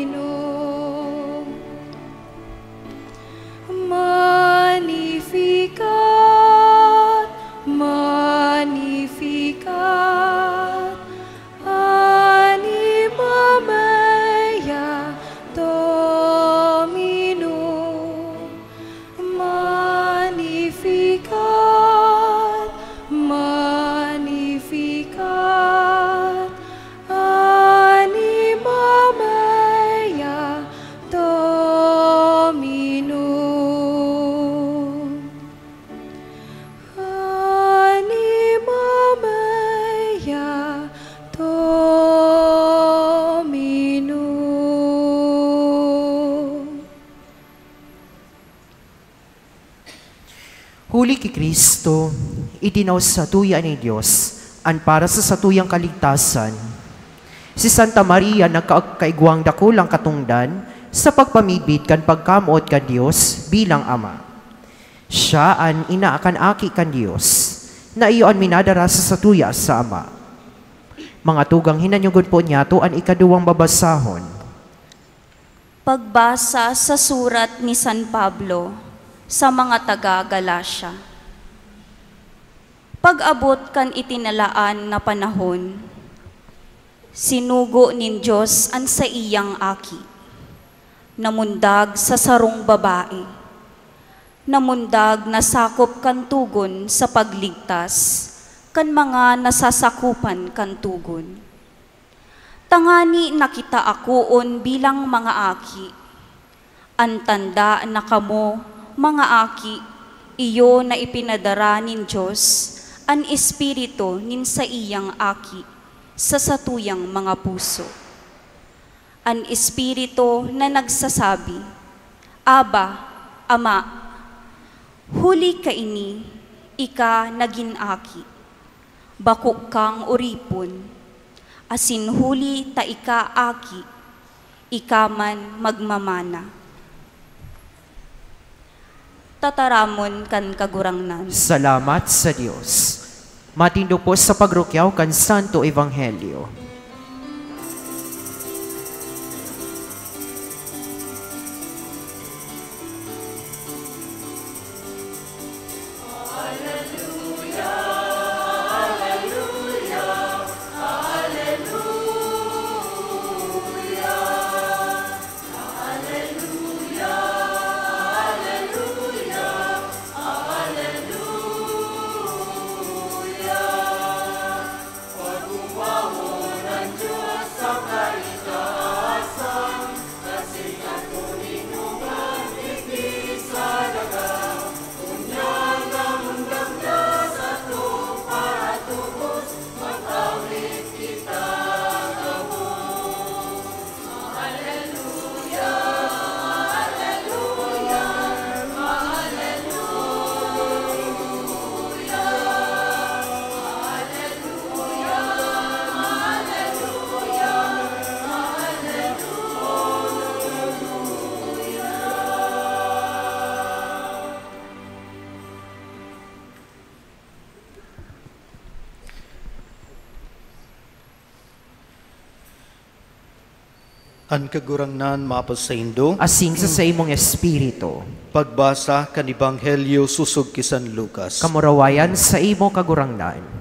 Magnificat, Magnificat, anima mea Dominum. Magnificat, Magnificat, anima mea Dominum. Anima mea Dominum. Huli ki Cristo, itinaw satuya nin Dios an para sa satuyang kaligtasan. Si Santa Maria nagka-, kaigwang dakulang katongdan sa pagpamidbid kan pagkamoot kan Dios bilang Ama. Siya an ina kan Aki kan Dios, na iyo an minadara sa satuya sa Ama. Mga tugang, hinanyugon po niyato an ikaduwang babasahon. Pagbasa sa surat ni San Pablo sa mga taga Galacia. Pag-abot kan itinalaan na panahon, sinugo nin Dios an saiyang Aki, namundag sa sarong babae, namundag na sakop kan togon sa pagligtas kan mga nasasakopan kan togon. Tangani na kita akoon bilang mga aki, An tanda na kamo, mga aki, iyo na ipinadara nin Dios an Espiritu nin saiyang Aki sa satuyang mga puso. An Espiritu na nagsasabi, "Abba, Ama." Huli kaini, ika nagin aki. Bako kang oripon, asin huli ta ika aki, ika man magmamana. Tataramon kan Kagurangnan. Salamat sa Dios. Matindog po sa pagrukyaw kan Santo Ebanghelyo. An Kagurangnan maapod saindo. Asin sa saimong espiritu. Pagbasa kan Ebanghelyo sosog ki San Lucas. Kamurawayan saimo, Kagurangnan.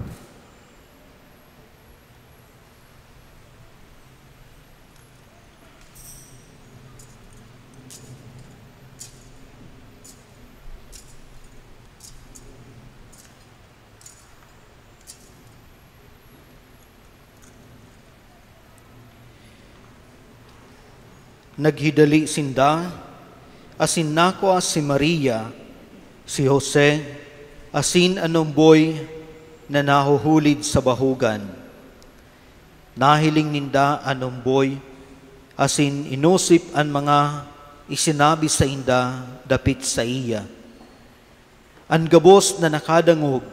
Naghidali sinda, asin nakua si Maria, si Jose, asin an omboy na nahuhulid sa bahugan. Nahiling ninda an omboy, asin inosip an mga isinabi sainda dapit saiya. An gabos na nakadangog,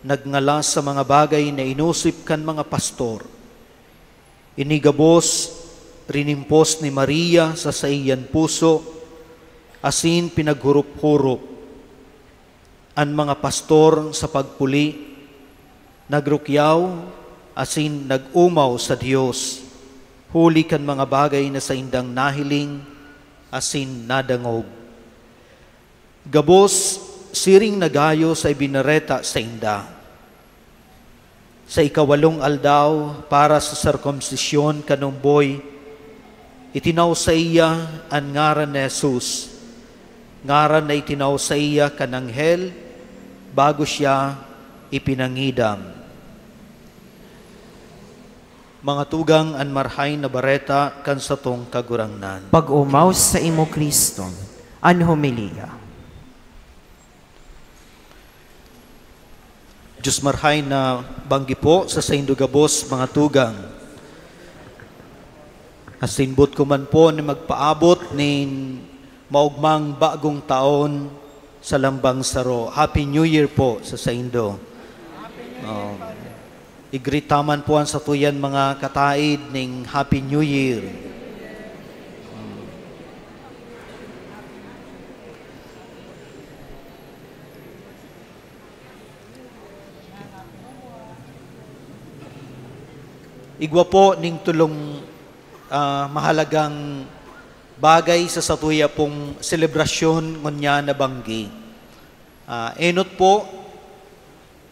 nagngalas sa mga bagay na inosip kan mga pastor. Ini gabos rinimpos ni Maria sa saiyan puso, asin pinaghurop-hurop. An mga pastor sa pagpuli nagrukyaw asin nag-omaw sa Dios huli kan mga bagay na saindang nahiling asin nadangog. Gabos siring na gayo sa ibinareta sainda. Sa ikawalong aldaw, para sa sirkumsisyon kan omboy, itinao saiya an ngaran na Jesus, ngaran na itinao saiya kan anghel bago siya ipinangidam. Mga tugang, an Marahay na Bareta kan satong Kagurangnan. Pag-omaw saimo, Cristo. An homilya. Diyos Marahay na banggi po sa saindo gabos, mga tugang. Asin boot ko man po na magpaabot nin maogmang bagong taon sa lambang saro. Happy New Year po sa saindo. Oh. I-greet ta man po an satuyan mga kataid ning Happy New Year. Igwa po ning tolong, ah, mahalagang bagay sa satuya pong selebrasyon ngunyan na banggi. Ah, enot po,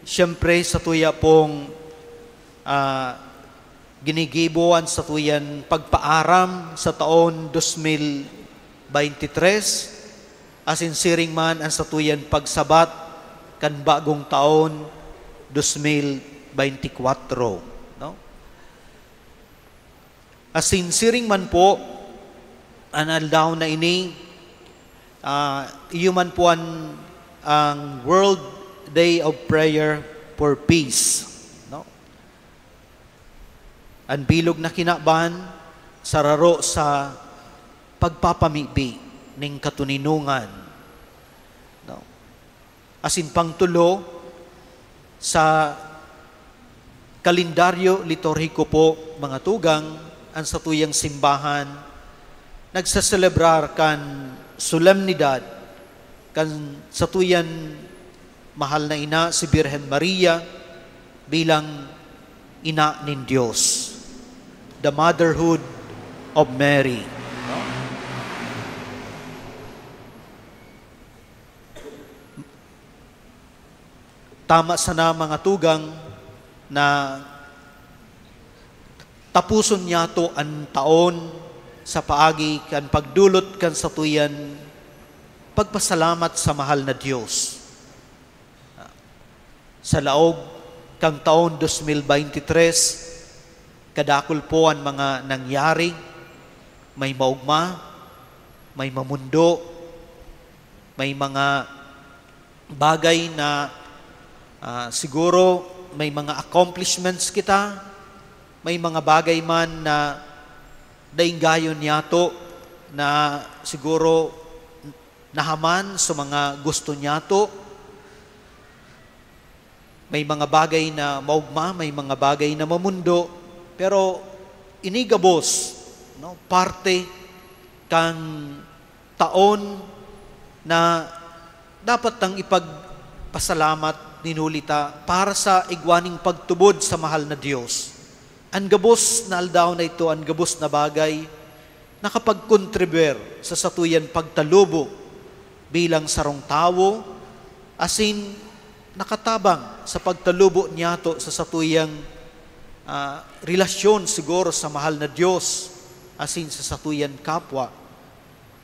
siyempre, satuya pong, ah, ginigibo an satuyan pagpaaram sa taon dos mil baynte tres, asin siring man an satuyan pagsabat kan bagong taon, dos mil baynte kwatro, no? Asin siring man po, an aldaw na ini, Ah, iyo man po an, ang World Day of Prayer for Peace, no? An bilog na kinaban sararo sa pagpapamibi ning katoninongan, no? Asin pangtulo, sa kalendaryo liturhiko po, mga tugang, an satuyang simbahan nagseselebrar kan solemnidad kan satuyan mahal na ina, si Birhen Maria, bilang ina nin Dios, the Motherhood of Mary. Tama sana, mga tugang, na tapuson niyato an taon sa paagi kan pagdolot kan satuyan pagpasalamat sa mahal na Dios. Sa laog kan taon dos mil baynte tres, kadakul po an mga nangyari, may maogma, may mamundo, may mga bagay na, ah, siguro may mga accomplishments kita, may mga bagay man na dainggayon niyato na siguro nahaman sa mga gusto niyato. May mga bagay na maogma, may mga bagay na mamundo, pero ini gabos, no, parte kan taon na dapat tang ipagpasalamat, ninuli ta, para sa igwa ning pagtubod sa mahal na Dios. An gabos na aldaw na ito, an gabos na bagay, nakapagkontribuir sa satuyan pagtalubo bilang sarong tawo, asin nakatabang sa pagtalubo niyato sa satuyang, ah, relasyon siguro sa mahal na Dios asin sa satuyan kapwa.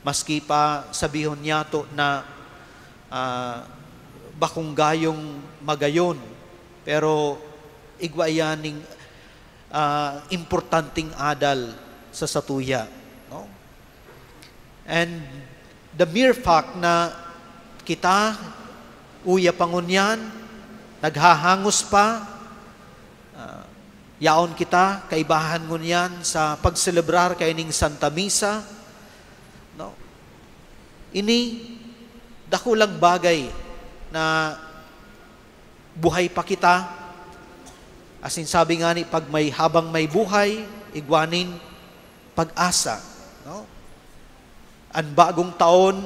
Maski pa sabihon niyato na, ah, bakong gayong magayon, pero igwa iyan ning, ah, importanteng adal sa satuya, no? And the mere fact na kita, uya pa ngunyan, naghahangos pa, ah, yaon kita, kaibahan ngunyan sa pagselebrar kaining Santa Misa, no? Ini dakulang bagay na buhay pa kita. Asin sabi ngani, pag may, habang may buhay, igwa nin pag-asa, no? An bagong taon,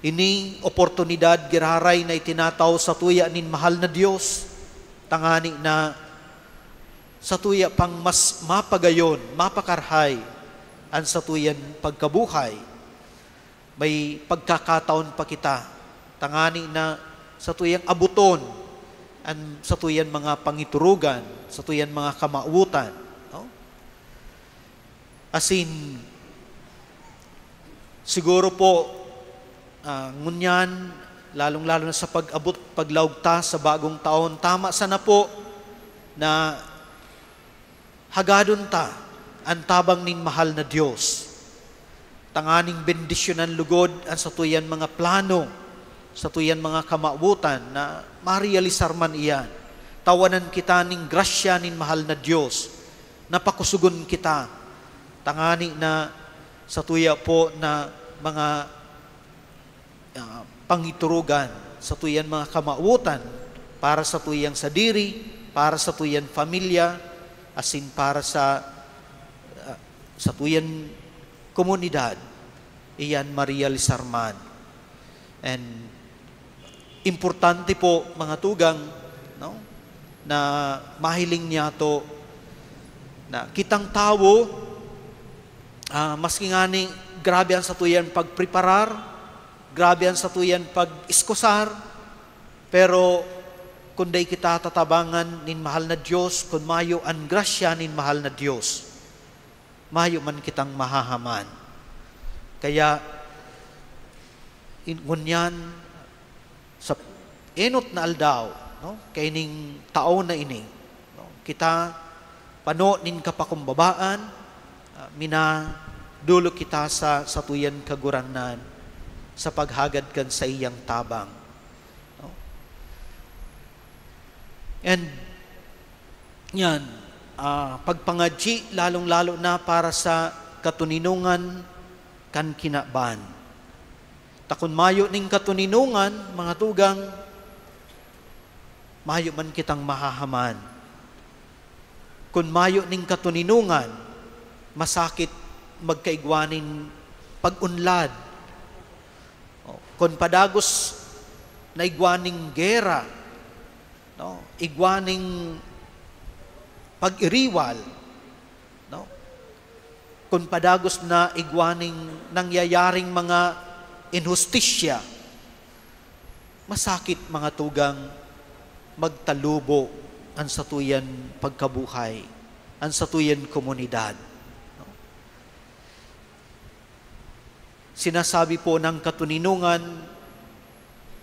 ini oportunidad giraray na itinatao satuya nin mahal na Dios, tangani na satuya pang mas mapagayon, mapakarhay an satuyan pagkabuhay. May pagkakataon pa kita, tangani na satuyang aboton an satuyan mga pangiturugan, satuyan mga kamawotan, no? Asin, siguro po, ah, ngunyan, lalong-lalo na sa pag-abot, paglaog ta sa bagong taon, tama sana po na hagadon ta an tabang nin mahal na Dios, tanganing bendisyonan lugod an satuyan mga plano, satuyan mga kamawotan na marealisar man iyan. Tawanan kita nin grasya nin mahal na Dios, na pakusugon kita, tangani na satuya po na mga, ah, pangiturugan, satuyan mga kamawotan para satuyang sadiri, para satuyang pamilya, asin para sa, ah, satuyang komunidad, iyan marealisar man. And importante po, mga tugang, no, na mahiling niyato na kitang tawo, ah, maski ngani grabe an satuyang pagpreparar, grabe an satuyang pag-iskusar, pero kun dai kita tatabangan nin mahal na Dios, kun mayo an grasya nin mahal na Dios, mayo man kitang mahahaman. Kaya, in-, ngunyan, sa enot na aldaw, no, kaining taon na ini, no, kita pano nin kapakumbabaan, ah, minadolot kita sa satuyan Kagurangnan, sa paghagad kan saiyang tabang. No? And yan, ah, pagpangadyi, lalong-lalo na para sa katoninongan kan kinaban. Ta kun mayo ning katoninongan, mga tugang, mayo man kitang mahahaman. Kun mayo ning katoninongan, masakit magkaigwa nin pag-unlad. O, kun padagos na igwa ning gera, no? Igwa ning pag-iriwal, no? Kun padagos na igwa ning nangyayaring mga inhustisya, masakit, mga tugang, magtalubo an satuyan pagkabuhay, an satuyan komunidad. Sinasabi po ng katoninongan,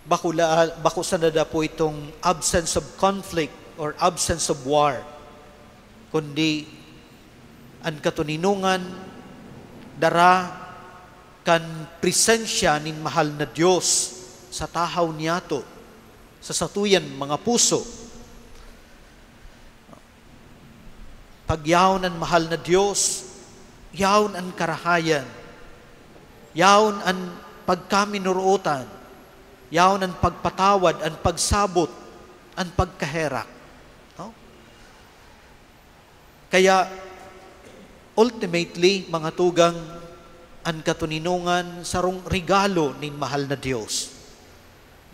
bako la-, bako sana da po itong absence of conflict or absence of war, kundi an katoninongan dara kan presensya nin mahal na Dios sa tahaw niyato, sa satuyan mga puso. Pag yaon an mahal na Dios, yaon an karahayan, yaon an pagkaminurootan, yaon an pagpatawad, an pagsabot, an pagkaherak. No? Kaya, ultimately, mga tugang, an katoninongan sarong regalo nin mahal na Dios.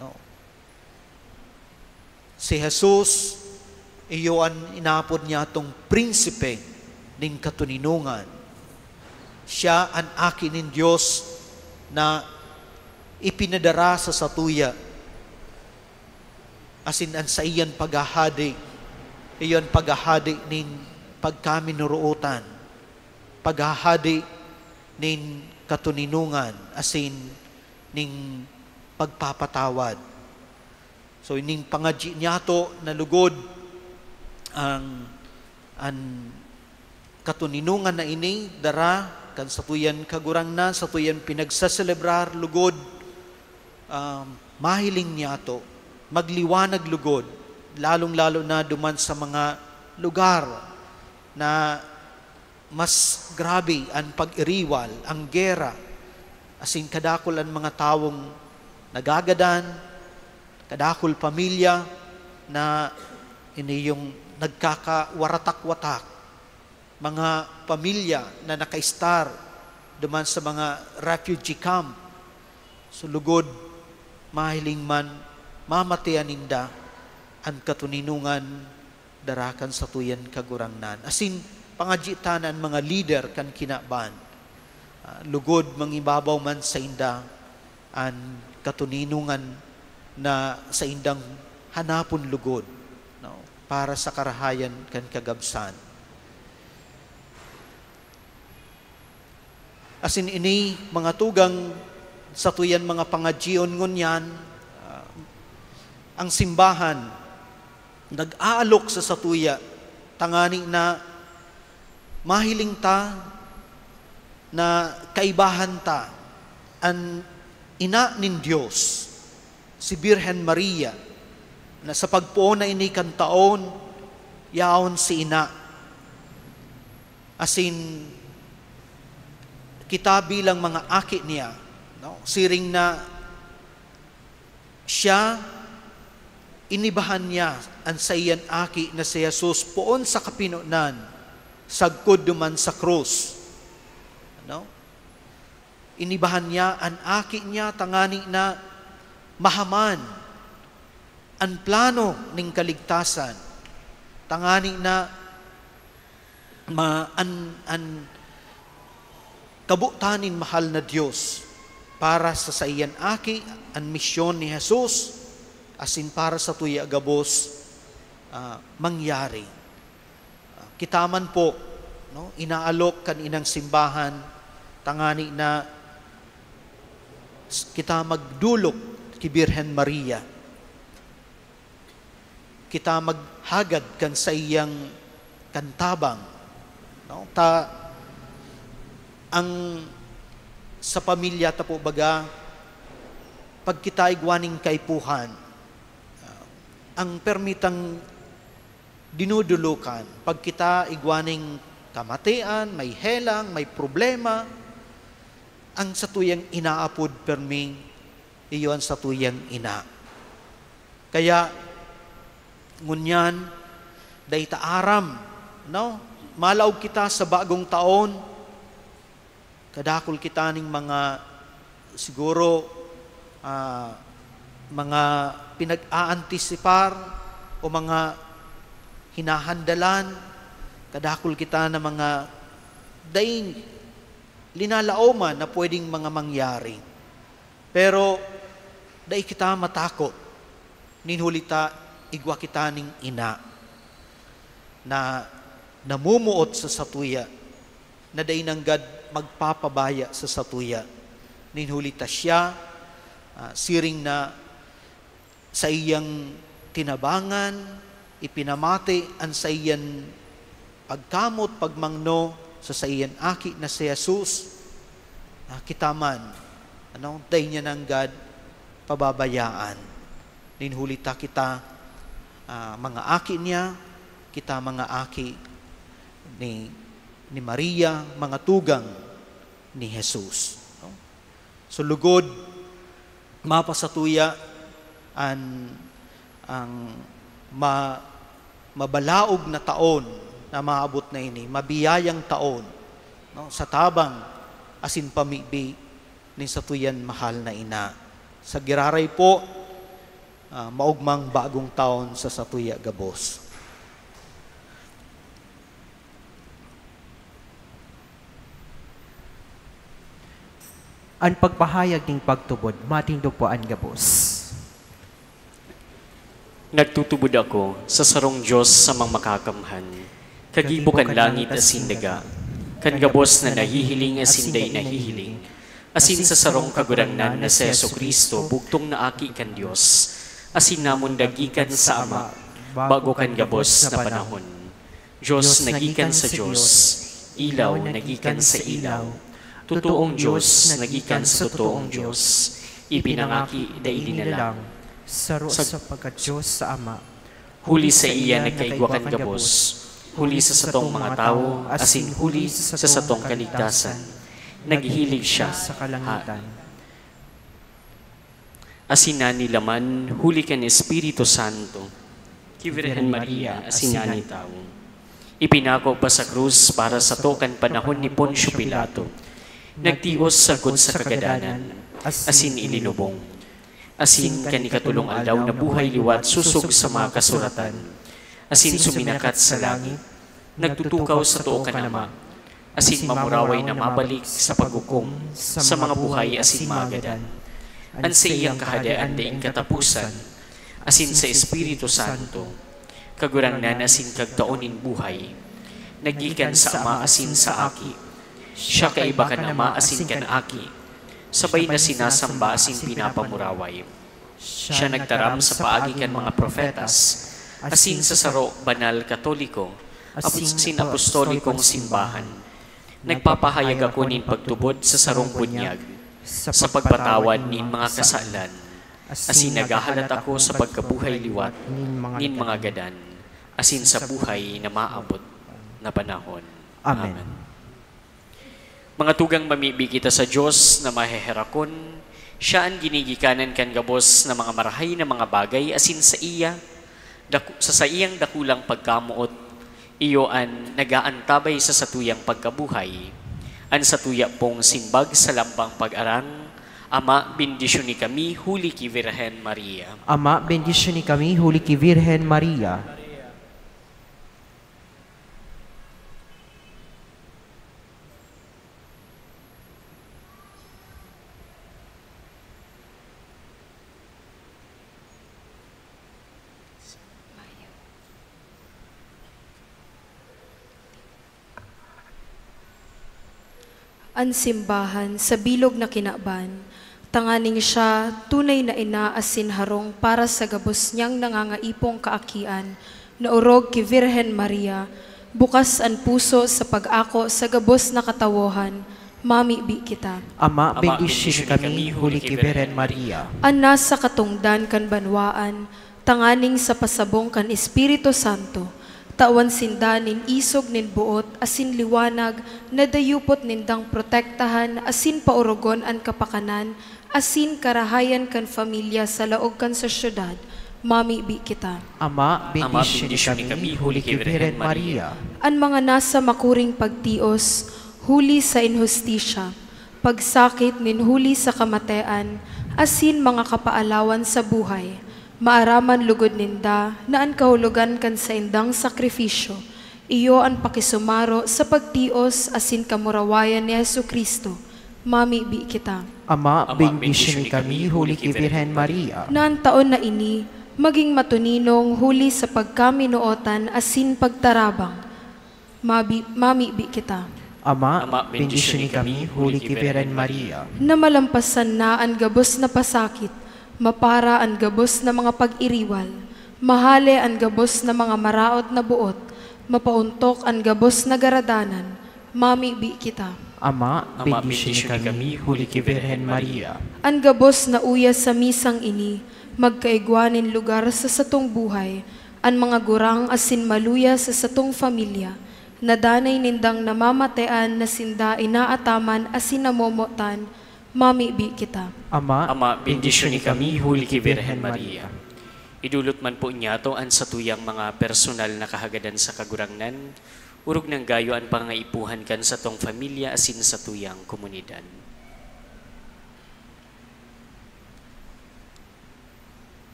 No? Si Jesus, iyo an inaapod niyatong prinsipe nin katoninongan. Siya an Aki nin Dios na ipinadara sa satuya, asin an saiyan paghahade, iyo an paghahade nin pagkaminurootan, paghahade nin katoninongan, asin nin pagpapatawad. So, ining pangadyi niyato na lugod, ang, an katoninongan na ini dara kan satuyan Kagurangnan, satuyan pinagseselebrar, lugod, um, mahiling niyato, magliwanag lugod, lalong-lalo na duman sa mga lugar na mas grabe an pag-iriwal, ang gera, asin kadakul an mga tawong nagagadan, kadakul pamilya na ini yung nagkakawaratak-watak, mga pamilya na nakaistar duman sa mga refugee camp. So, lugod, mahiling man, mamatean ninda an katoninongan dara kan satuyan Kagurangnan. Asin, pangadyi ta na an mga lider kan kinaban. Ah, lugod, mangibabaw man sainda an katoninongan na saindang hanapon lugod, no, para sa karahayan kan kagabsan. Asin ini, mga tugang, satuyan mga pangadyion ngunyan, ah, ang simbahan nag-aalok sa satuya, tangani na mahiling ta na kaibahan ta an Ina nin Dios, si Birhen Maria, na sa pagpoon na ini kan taon, yaon si Ina. Asin, kita bilang mga aki niya, no? Siring na siya, inibahan niya an saiyan aki na si Jesus poon sa kapinonan, sagkod duman sa krus. Ano? Inibahan niya an aki niya tangani na mahaman an plano nin kaligtasan, tangani na ma-, an, an kabotan nin mahal na Dios para sa saiyan aki, an misyon ni Jesus, asin para sa tuya gabos, ah, mangyari. Ah, kita man po, no, inaalok kan inang simbahan, tangani na s-, kita magdolok ki Birhen Maria. Kita maghagad kan saiyang kan tabang, no? Ta, ang sa pamilya ta po baga, Pag kita igwa ning kaipuhan, ah, ang permitang dinudulukan, pag kita igwa ning kamatian, may helang, may problema, ang satuyang inaapod permi, iyo an satuyang ina. Kaya, ngunyan, dai ta aram, no? Malaog kita sa bagong taon, kadakul kita ning mga, siguro, ah, mga pinag-aantisipar o mga hinahandalan, kadakul kita na mga dai linalaoman na pwedeng mga mangyari. Pero dai kita matakot, nin huli ta igwa kita ning ina na namumuot sa satuya, na dai nanggad magpapabaya sa satuya. Nin huli ta siya, ah, siring na saiyang tinabangan, ipinamati an saiyan pagkamot, pagmangno sa saiyan aki na si Jesus, ah, kita man, ano, dai niya nanggad pababayaan. Nin huli ta kita, ah, mga aki niya, kita mga aki ni, ni Maria, mga tugang ni Jesus, no? So, lugod, mapasatuya an, ang ma-, mabalaog na taon na maabot na ini, mabiyayang taon, no, sa tabang asin pamibi nin satuyan mahal na ina. Sa giraray po, ah, maogmang bagong taon sa satuya gabos. An pagpahayag nin pagtubod, matindog po an gabos. Nagtutubod ako sa sarong Dios samang makakamhan, kagibo kan langit asin daga, kan gabos na nahihiling asin dai nahihiling, asin sa sarong Kagurangnan na si Jesu-Cristo, bugtong na Aki kan Dios, asin namundag gikan sa Ama, bago kan gabos na panahon. Dios na gikan sa Dios, ilaw na gikan sa ilaw, totoong Dios na gikan sa totoong Dios, ipinangaki dai linalang, saro sa pagka-Dios sa Ama. Huli saiya nagkaigwa kan gabos, huli sa satong mga tawo, asin huli sa satong kaligtasan. Naghihilig siya sa kalangitan. Asin nanilaman huli kan Espiritu Santo, ki Virgen Maria asin natawo. Ipinako pa sa krus para sato kan panahon ni Poncio Pilato. Nagtios sagkod sa kagadanan, asin ilinubong. Asin kan ikatolong aldaw nabuhay liwat sosog sa mga kasuratan, asin suminakat sa langit, nagtutukaw sa too kan Ama, asin mamuraway na mabalik sa paghukom sa mga buhay asin mga gadan. An saiyang Kahadean daing kataposan, asin sa Espiritu Santo, Kagurangnan asin Kagtao nin buhay, naggikan sa Ama asin sa Aki. Siya kaiba kan Ama asin kan Aki, sabay na sinasamba asin pinapamuraway. Siya nagtaram sa paagi kan mga propetas, asin sa saro, banal, katoliko, asin apostolikong simbahan. Nagpapahayag ako nin pagtubod sa sarong bunyag, sa pagpatawad nin mga kasalan, asin naghahalat ako sa pagkabuhay liwat nin mga gadan, asin sa buhay na maabot na panahon. Amen. Amen. Mga tugang, mamibi kita sa Dios na maheherakon. Siya an ginigikanan kan gabos na mga marahay na mga bagay, asin saiya, daku-, sa saiyang dakulang pagkamoot, iyo an nag-aantabay sa satuyang pagkabuhay. An satuya pong simbag sa lambang pag-arang, Ama, bendisyoni kami huli ki Virgen Maria. Ama, bendisyoni kami huli ki Virgen Maria. An simbahan sa bilog na kinaban, tanganing siya tunay na ina asin harong para sa gabos niyang nangangaipong kaakian, na orog ki Virgen Maria, bukas an puso sa pag-ako sa gabos na katawohan, Mamibi kita. Ama, bendisyon kami huli ki Birhen Maria. An nasa katongdan kan banwaan, tanganing sa pasabong kan Espiritu Santo, tawan sinda nin isog nin boot asin liwanag na dayupot nindang protektahan asin paorogon an kapakanan asin karahayan kan familya sa laog kan sosyedad. Mamibi kita. Ama, bendisyon kami huli ki Birhen Maria. An mga nasa makuring pagtios, huli sa inhustisya, pagsakit nin huli sa kamatean, asin mga kapaalawan sa buhay, maaraman lugod ninda na an kahulogan kan saindang sakrifisyo, iyo an pakisumaro sa pagtios asin kamurawayan ni Jesu-Cristo. Mamibi kita. Ama, bendisyon kami huli ki Birhen Maria. Na an taon na ini maging matuninong huli sa pagkaminootan asin pagtarabang. Mabi-, mamibi kita. Ama, bendisyon kami huli ki Birhen Maria. Na malampasan na an gabos na pasakit, mapara an gabos na mga pag-iriwal, mahale an gabos na mga maraot na boot, mapaontok an gabos na garadanan, mamibi kita. Ama, bendisyon kami huli ki Birhen Maria. An gabos na uya sa misang ini, magkaigwa nin lugar sa satong buhay, an mga gurang asin maluya sa satong familya, na danay nindang namamatean na sinda inaataman asin namomotan, mamibi kita. Ama, bendisyon kami huli ki Birhen Maria. Idolot man po niyato an satuyang mga personal na kahagadan sa Kagurangnan, orog nang gayo an pangaipuhan kan satong familya asin satuyang komunidad.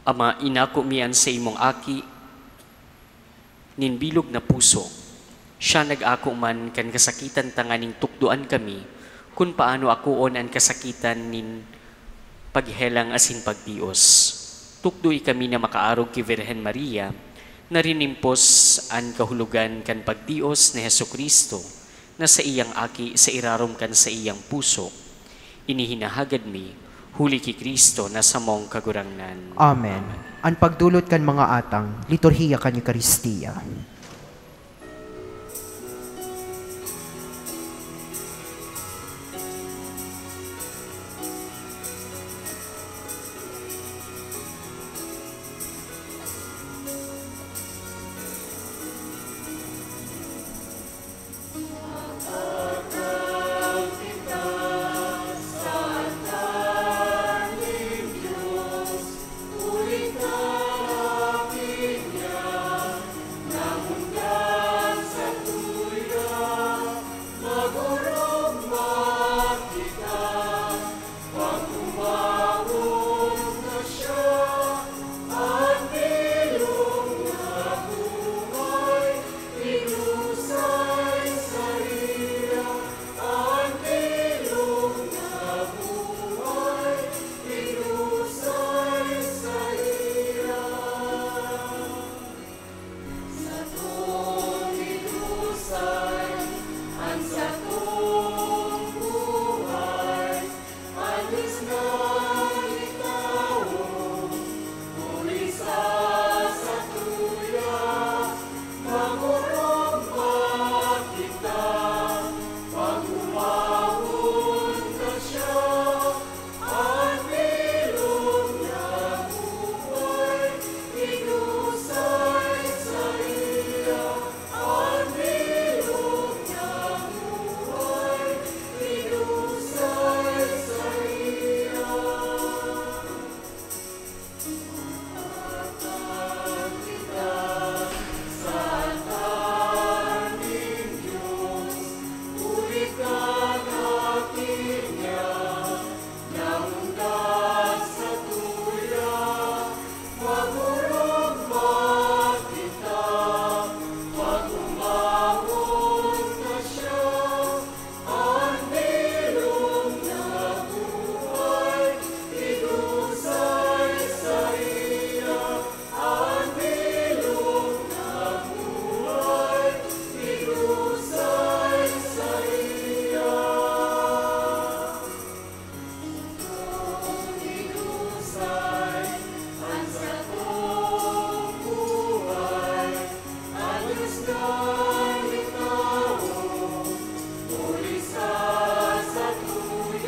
Ama, inako mi an saimong Aki nin bilog na puso. Siya nag-ako man kan kasakitan tanganing tukdoan kami kun paano akoon an kasakitan nin paghelang asin pagtios. Tukdoy kami na makaarog ki Virgen Maria, na rinimpos an kahulogan kan pagtios ni Jesu-Cristo, na saiyang Aki sa irarom kan saiyang puso. Ini hinahagad mi, huli ki Cristo na samong Kagurangnan. Amen. An pagdolot kan mga atang, liturhiya kan Eukaristia.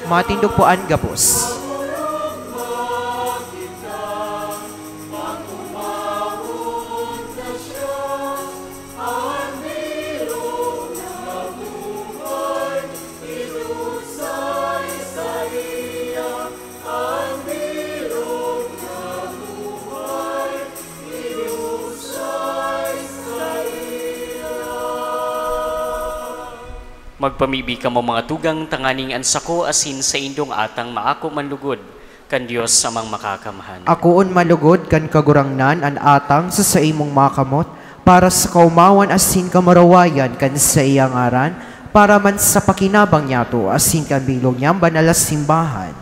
Matindog po an gabos. Magpamibi kamo, mga tugang, tanganing an sako asin saindong atang maako man lugod kan Dios Amang Makakamhan. Akoon man lugod kan Kagurangnan an atang sa saimong makamot, para sa kaomawan asin kamurawayan kan saiyang ngaran, para man sa pakinabang niyato asin kan bilog niyang banal na simbahan.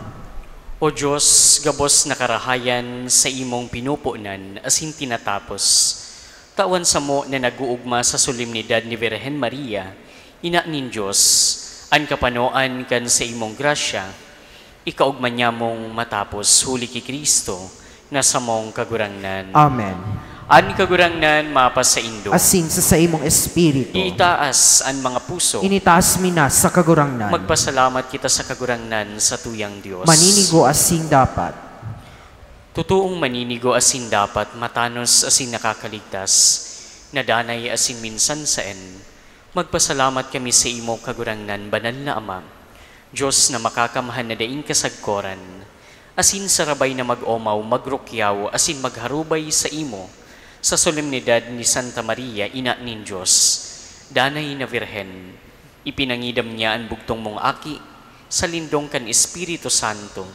O Dios, gabos na karahayan, saimong pinupunan asin tinatapos. Tawan samo na nag-oogma sa solemnidad ni Birhen Maria, Ina nin Dios, an kapanoan kan saimong grasya, ikaogma niyamong matapos huli ki Cristo na samong Kagurangnan. Amen. An Kagurangnan mapasaindo. Asin sa saimong espiritu. Itaas an mga puso. Initaas mi na sa Kagurangnan. Magpasalamat kita sa Kagurangnan, sa tuyang Dios. Maninigo asin dapat. Totoong maninigo asin dapat, matanos asin nakakaligtas, na danay asin minsan saen. Magpasalamat kami sa imo, Kagurangnan, Banal na Ama, Dios na makakamhan na daing kasagkoran, asin sarabay na mag-omaw, magrukyaw, asin magharubay sa imo, sa solemnidad ni Santa Maria, Ina nin Dios, danay na Birhen. Ipinangidam niya an bugtong mong Aki sa lindong kan Espiritu Santo.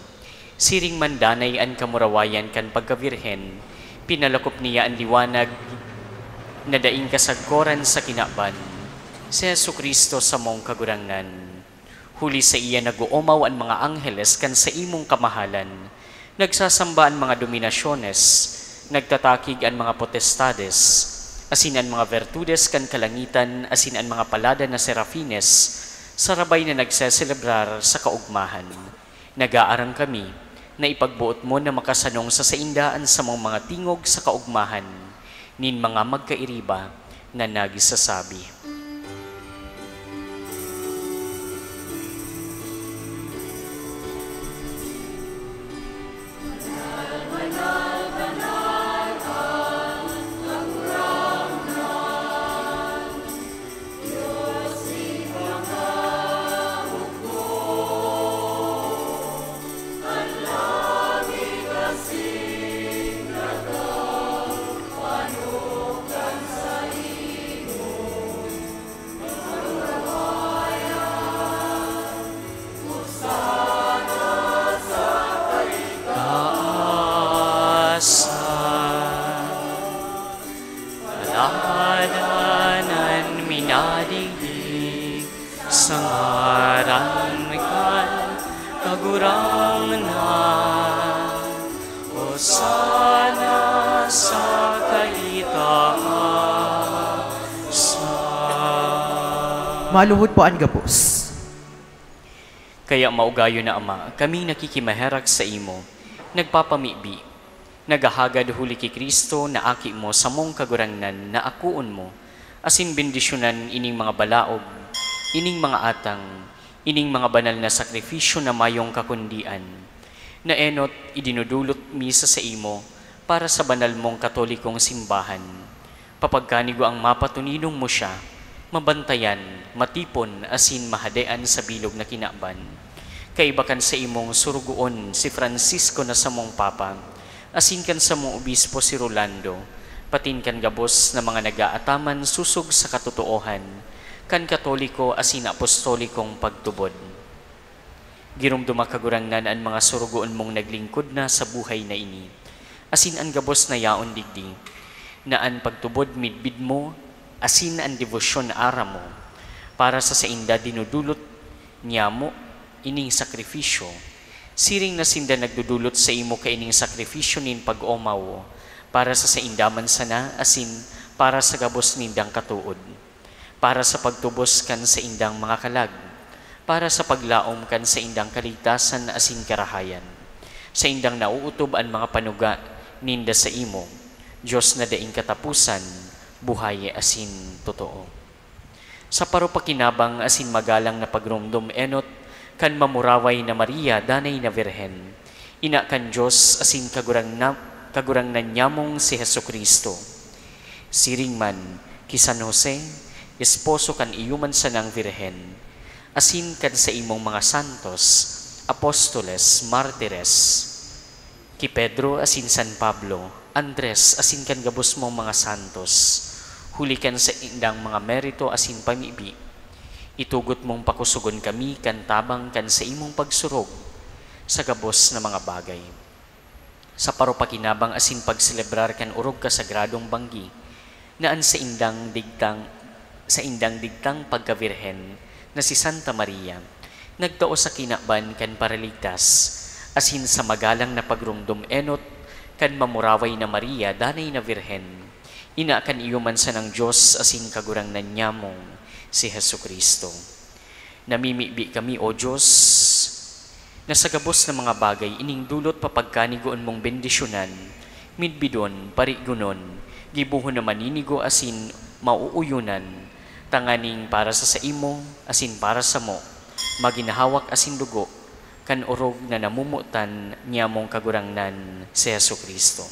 Siring man danay an kamurawayan kan pagkabirhen, pinalakop niya an liwanag na daing kasagkoran sa kinaban, si Jesu-Cristo samong Kagurangnan. Huli saiya nag-oomaw an mga angheles kan saimong kamahalan, nagsasamba an mga dominasyones, nagtatakig an mga potestades, asin an mga bertudes kan kalangitan asin an mga palada na serafines, sarabay na nagseselebrar sa kaogmahan. Nag-aarang kami na ipagboot mo na makasanong sa sainda an samong mga tingog sa kaogmahan nin mga magkairiba na nagsasabi. Taasan, aladan an minadigdig sa ngaran kan Kagurangnan. Hosana sa kaitaasan. Maluhod po an gabos. Kaya maugayon na Ama, kaming nakikimaherak saimo, nagpapamibi, naghahagad huli ki Cristo na Aki mo, samong Kagurangnan, na akoon mo, asin bendisyonan ining mga balaog, ining mga atang, ining mga banal na sakrifisyo na mayong kakundian, na enot idinudulot mi sa saimo para sa banal mong Katolikong simbahan. Papagkanigwaang mapatuninong mo siya, mabantayan, matipon, asin mahadean sa bilog na kinaban. Kaiba kan saimong surugoon, si Francisco na samong Papa, asin kan samong obispo, si Rolando, patin kan gabos na mga nag-aataman sosog sa katotoohan kan Katoliko asin Apostolikong pagtubod. Giromdoma, Kagurangnan, an mga surugoon mong naglingkod na sa buhay na ini, asin an gabos na yaon digdi, na an pagtubod midbid mo, asin an debosyon aram mo. Para sa sainda dinudulot niyamo ining sakrifisyo, siring na sinda nagdudulot saimo kaining sakrifisyo nin pag-omaw, para sa sainda man sana asin para sa gabos nindang katood. Para sa pagtubos kan saindang mga kalag, para sa paglaom kan saindang kaligtasan asin karahayan. Saindang naootob an mga panuga ninda saimo, Dios na daing kataposan, buhay asin totoo. Sa paropakinabang asin magalang na pagromdom enot Kan mamuraway na Maria, danay na Birhen, ina kan Dios asin Kagurangna-, Kagurangnan nyamong si Jesu-Cristo. Siring man ki San Jose, esposo kan iyo man sanang Birhen, asin kan saimong mga santos, apostoles, martires, ki Pedro asin San Pablo, Andres asin kan gabos mong mga santos, huli kan saindang mga merito asin pamibi, itugot mong pakosogon kami kan tabang kan saimong pagsurog sa gabos na mga bagay. Sa paropakinabang asin pagselebrar kan orog kasagradong banggi, na an saindang digtang, saindang digtang pagkabirhen na si Santa Maria, nagtao sa kinaban kan Paraligtas, asin sa magalang na pagromdom enot kan mamuraway na Maria, danay na Birhen, ina kan iyo man sanang Dios asin Kagurangnan nyamong si Jesu-Cristo. Namimibi kami, O Dios, na sa gabos na mga bagay ining dulot papagkanigoon mong bendisyonan, midbidon, parigonon, gibohon na maninigo asin mauuyonan, tanganing para sa saimo asin para samo, magin hawak asin dugo kan orog na namomotan nyamong Kagurangnan, si Jesu-Cristo.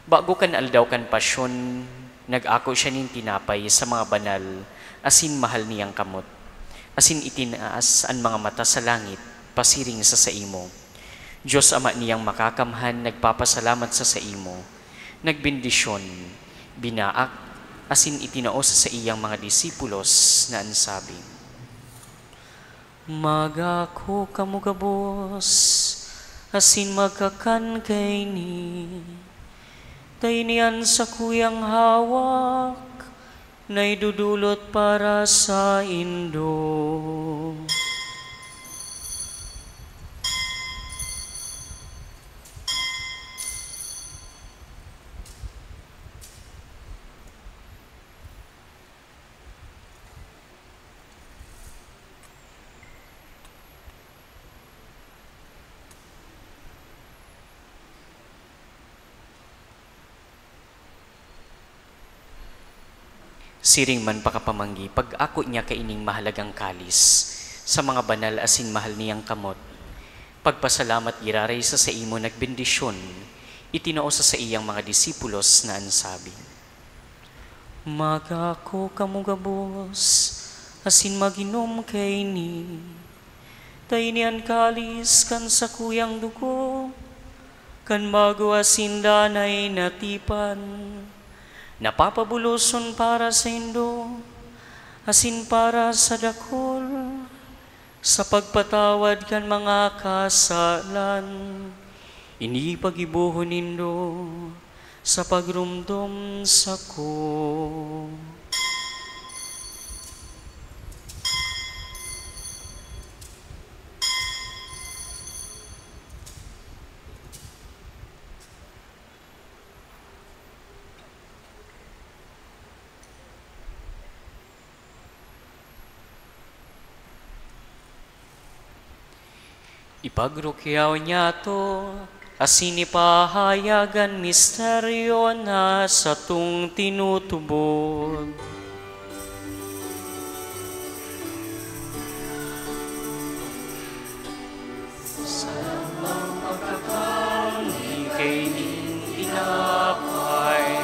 Bago kan aldaw kan Pasyon, nag-ako siya nin tinapay sa mga banal asin mahal niyang kamot, asin itinaas an mga mata sa langit pasiring sa saimo. Dios, Ama niyang Makakamhan, nagpapasalamat sa saimo, nagbendisyon, binaak, asin itinao sa saiyang mga disipulos na an sabi, "Mag-ako kamo gabos asin magkakan kaini, ta ini an sakuyang hawak na idodolot para saindo." Siring man pakapamanggi, pag-ako niya kaining mahalagang kalis sa mga banal asin mahal niyang kamot. Pagpasalamat giraray sa saimo, nagbendisyon, itinao sa saiyang mga disipulos na an sabi, "Mag-ako kamo gabos asin mag-inom kaini, ta ini an kalis kan sakuyang dugo kan bago asin danay na tipan, na papabuloson para saindo asin para sa dakul sa pagpatawad kan mga kasalan. Ini paggibohon nindo sa pagromdom sako." Ipagrukyaw niyato asin ipahayag an misteryo na satong tinutubod. Sa pagkakaligay nin tinapay,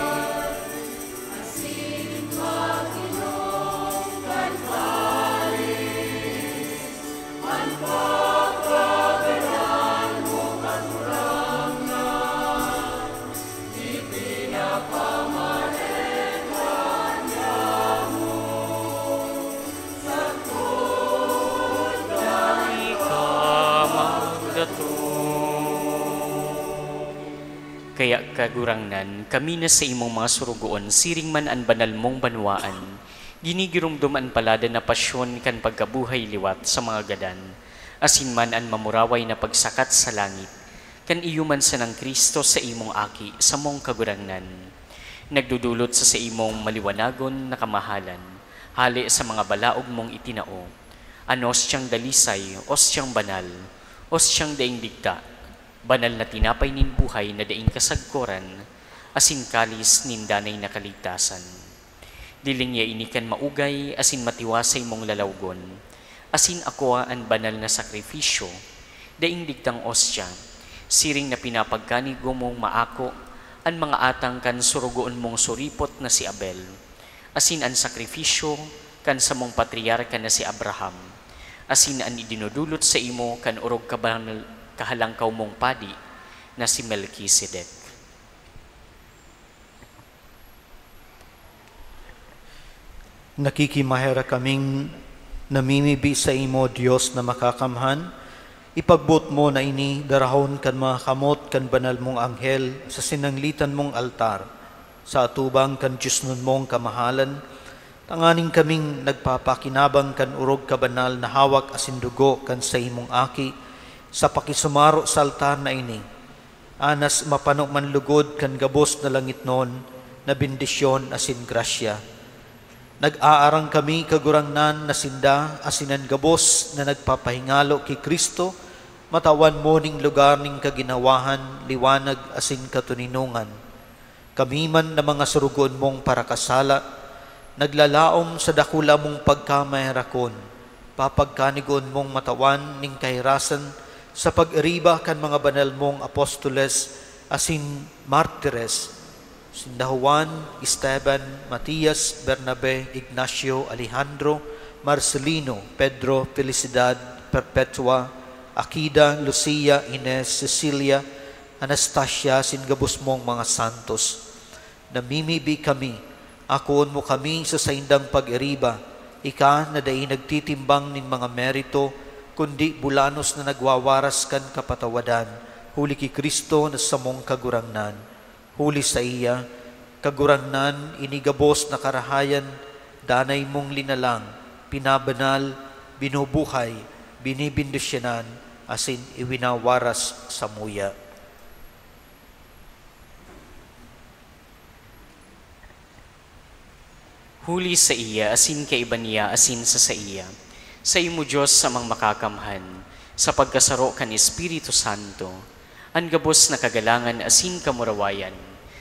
Kaya, Kagurangnan, kami na saimong mga sorogoon, siring man an banal mong banwaan, ginigiromdom an paladan na pasyon kan pagkabuhay liwat sa mga gadan, asin man an mamuraway na pagsakat sa langit kan iyo man sanang Cristo, saimong Aki, samong Kagurangnan. Nagdodolot sa saimong maliwanagon na kamahalan, hale sa mga balaog mong itinao, an ostyang dalisay, ostyang banal, ostyang daing digta, banal na tinapay nin buhay na daing kasagkoran, asin kalis nin danay na kaligtasan. Dilingia ini kan maugay asin matiwasay mong lalawgon, Asin ako an banal na sakrifisyo, daing digtang ostya, siring na pinapagkanigo mong maako an mga atang kan sorogoon mong suripot na si Abel, asin an sakrifisyo kan samong patriarka na si Abraham, asin an idinodolot saimo kan orog kabanal kahalangkaw mong padi na si Melkisedek. Nakikimaherak kaming namimibi saimo, Dios na Makakamhan. Ipagboot mo na ini darahon kan mga kamot kan banal mong anghel sa sinanglitan mong altar, sa atubang kan diosnon mong kamahalan, tanganing kaming nagpapakinabang kan orog kabanal na hawak asin dugo kan saimong Aki, sa pakisumaro sa altar na ini, anas mapano man lugod kan gabos na langitnon na bendisyon asin grasya. Nag-aarang kami, Kagurangnan, na sinda asin an gabos na nagpapahingalo ki Cristo matawan mo nin lugar nin kaginawahan, liwanag asin katoninongan. Kami man na mga sorogoon mong parakasala, naglalaom sa dakula mong pagkamaherakon, papagkanigoon mong matawan nin kahirasan sa pag-iriba kan mga banal mong apostoles asin martires, sinda Juan, Esteban, Matias, Bernabe, Ignacio, Alejandro, Marcelino, Pedro, Felicidad, Perpetua, Akida, Lucia, Ines, Cecilia, Anastasia, asin gabos mong mga santos. Namimibi kami, akoon mo kami sa saindang pag-iriba, ika na dai nagtitimbang nin mga merito, kundi bulanos na nagwawaras kan kapatawadan, huli ki Cristo na samong Kagurangnan. Huli saiya, Kagurangnan, ini gabos na karahayan, danay mong linalang, pinabanal, binubuhay, binibendisyonan, asin iwinawaras samuya. Huli saiya, asin kaiba niya, asin sa saiya, saimo, Dios, Amang Makakamhan, sa pagkasaro kan Espiritu Santo, an gabos na kagalangan asin kamurawayan,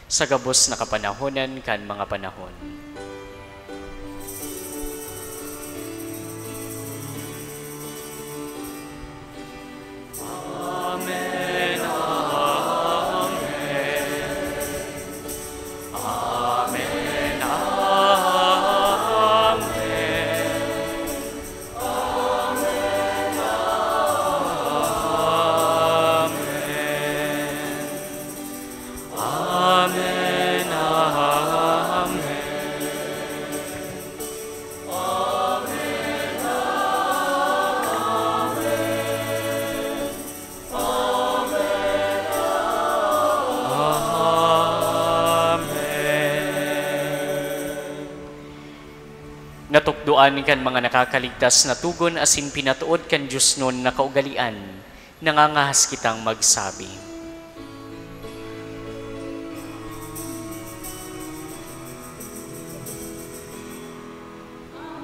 sa gabos na kapanahonan kan mga panahon. Amen, amen. Amen, amen. Amen, amen. Amen, amen. Amen. Natukdoan kan mga nakakaligtas na togon asin pinatood kan diosnon na kaugalean, nangangahas kitang magsabi.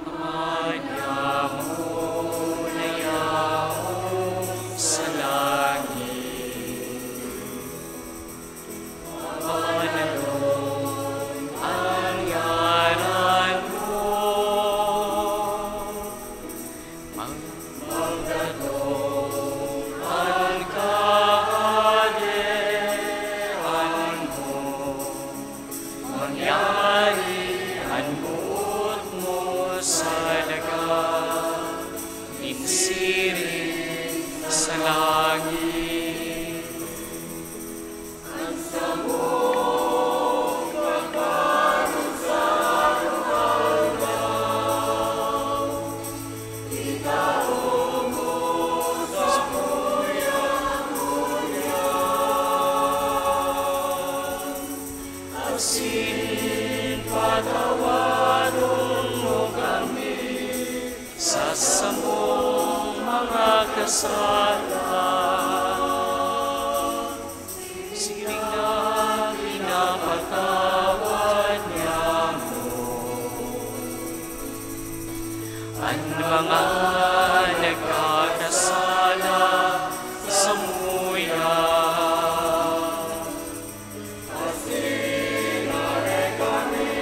Ama niamo na yaon sa langit, pamahanon an ngaran mo, magdatong an Kahadean mo, mangyari an boot mo sa daga, nin siring sa langit. An samong kakanon sa araw-araw, itao mo sakuya ngunyan, asin patawadon mo kami sa samong mga kasala, siring na pinapatawad niamo an mga nagkakasala samuya. Asin dai kami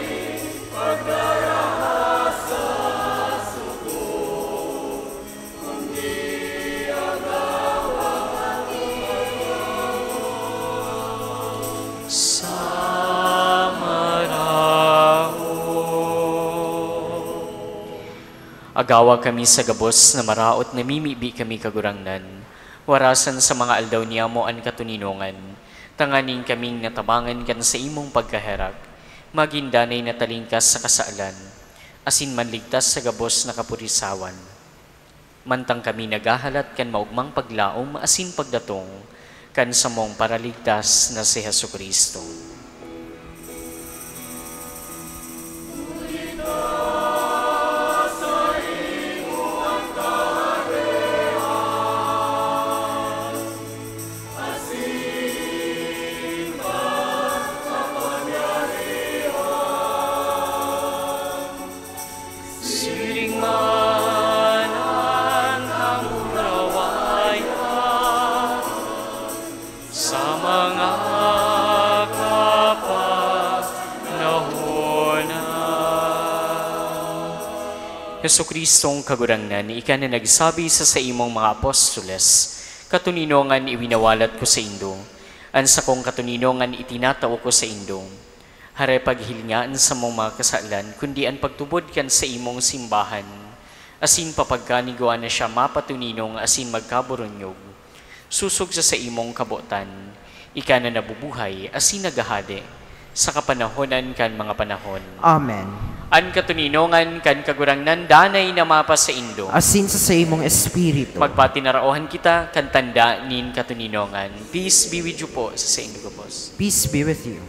pagdaraha sa suko, Gawa kami sa gabos na maraot, namimibi kami, Kagurangnan, warasan sa mga aldaw niyamo an katoninongan, tanganing kaming natabangan kan saimong pagkaherak, magin danay na talingkas sa kasalan, asin manligtas sa gabos na kapurisawan. Mantang kami naghahalat kan maogmang paglaom asin pagdatong kan samong Paraligtas na si Jesu-Cristo. Siring man an kamurawayan sa mga kapanahonan. Jesu-Cristong Kagurangnan, ika na nagsabi sa saimong mga apostoles, "Katoninongan iwinawalat ko saindo, an sakong katoninongan itinatao ko saindo." Hare, paghilinga an samong mga kasalan, kundi an pagtubod kan saimong simbahan, asin papagkanigwa na siya mapatoninong asin magkaburunyog. Sosog sa saimong kabotan, ika na nabubuhay asin naghahade sa kapanahonan kan mga panahon. Amen. An katoninongan kan Kagurangnan danay na mapasaindo. Asin sa saimong espiritu. Magpatinaraohan kita kan tanda nin katoninongan. Peace be with you po sa saindo gabos. Peace be with you.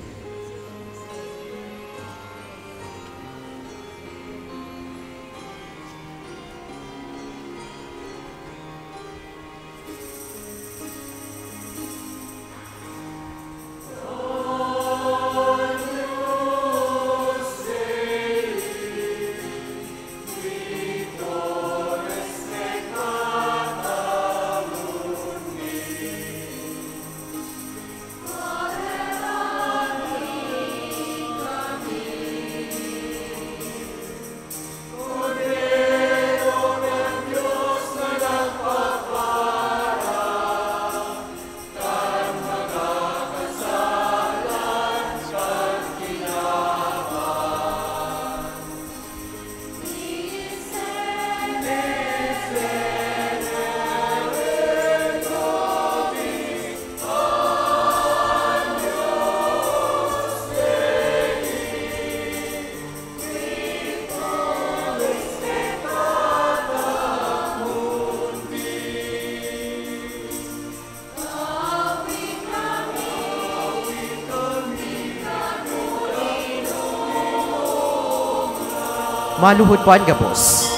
Maluhod po an gabos.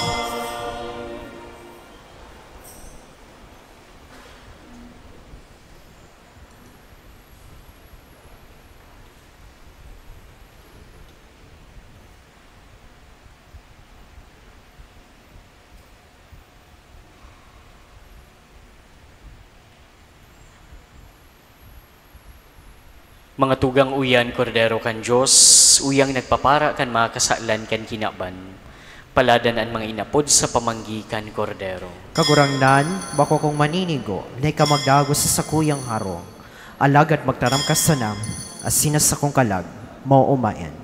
Mga tugang, uya an Kordero kan Dios, uya an nagpapara kan mga kasalan kan kinaban. Paladan an mga inapod sa pamanggi kan Kordero. Kagurangnan, bako kong maninigo na ika magdagos sa sakuyang harong, alagad magtaram ka sana, asin an sakong kalag maomayan.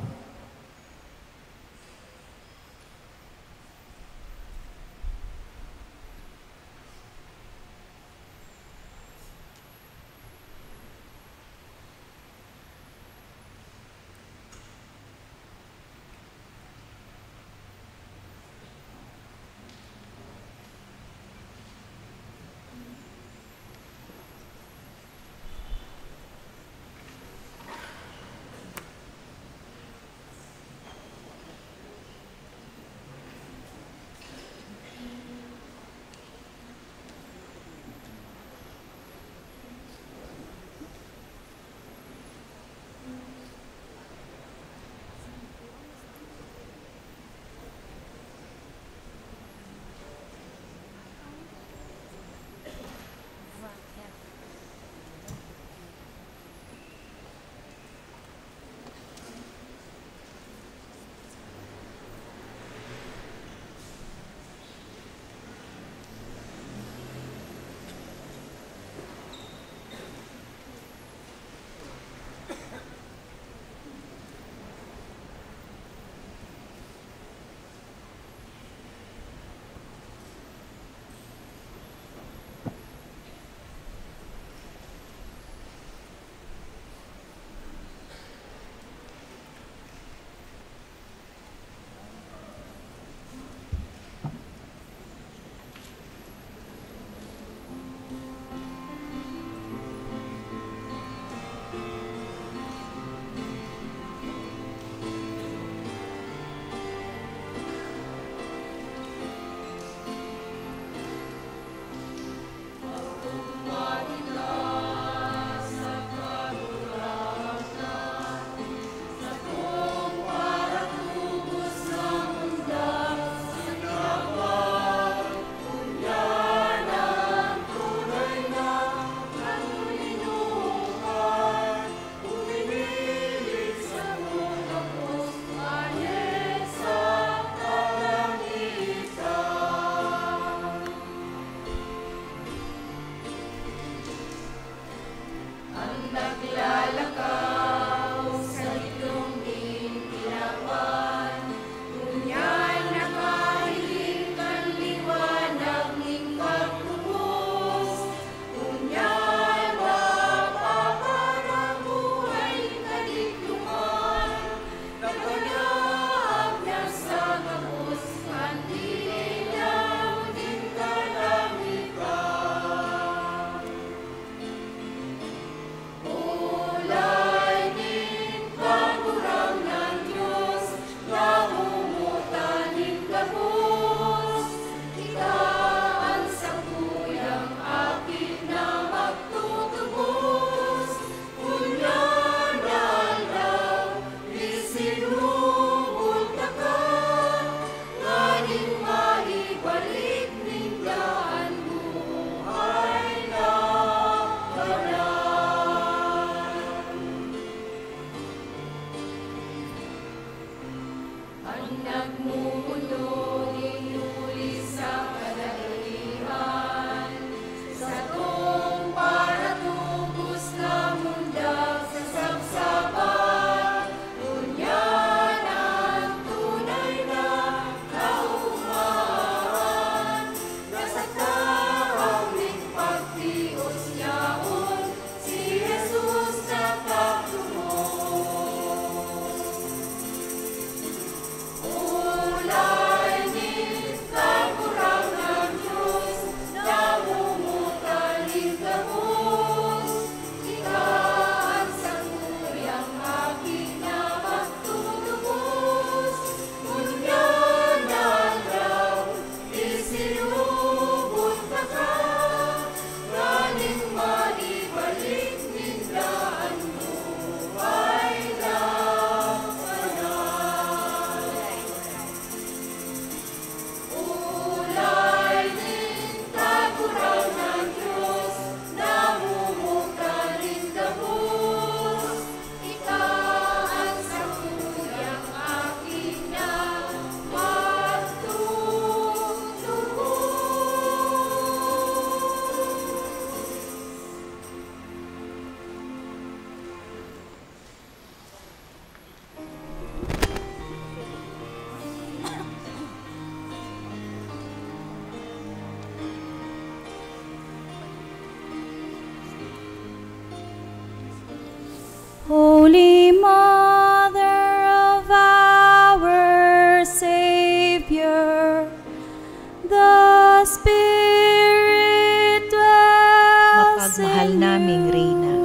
Mahal naming Reyna,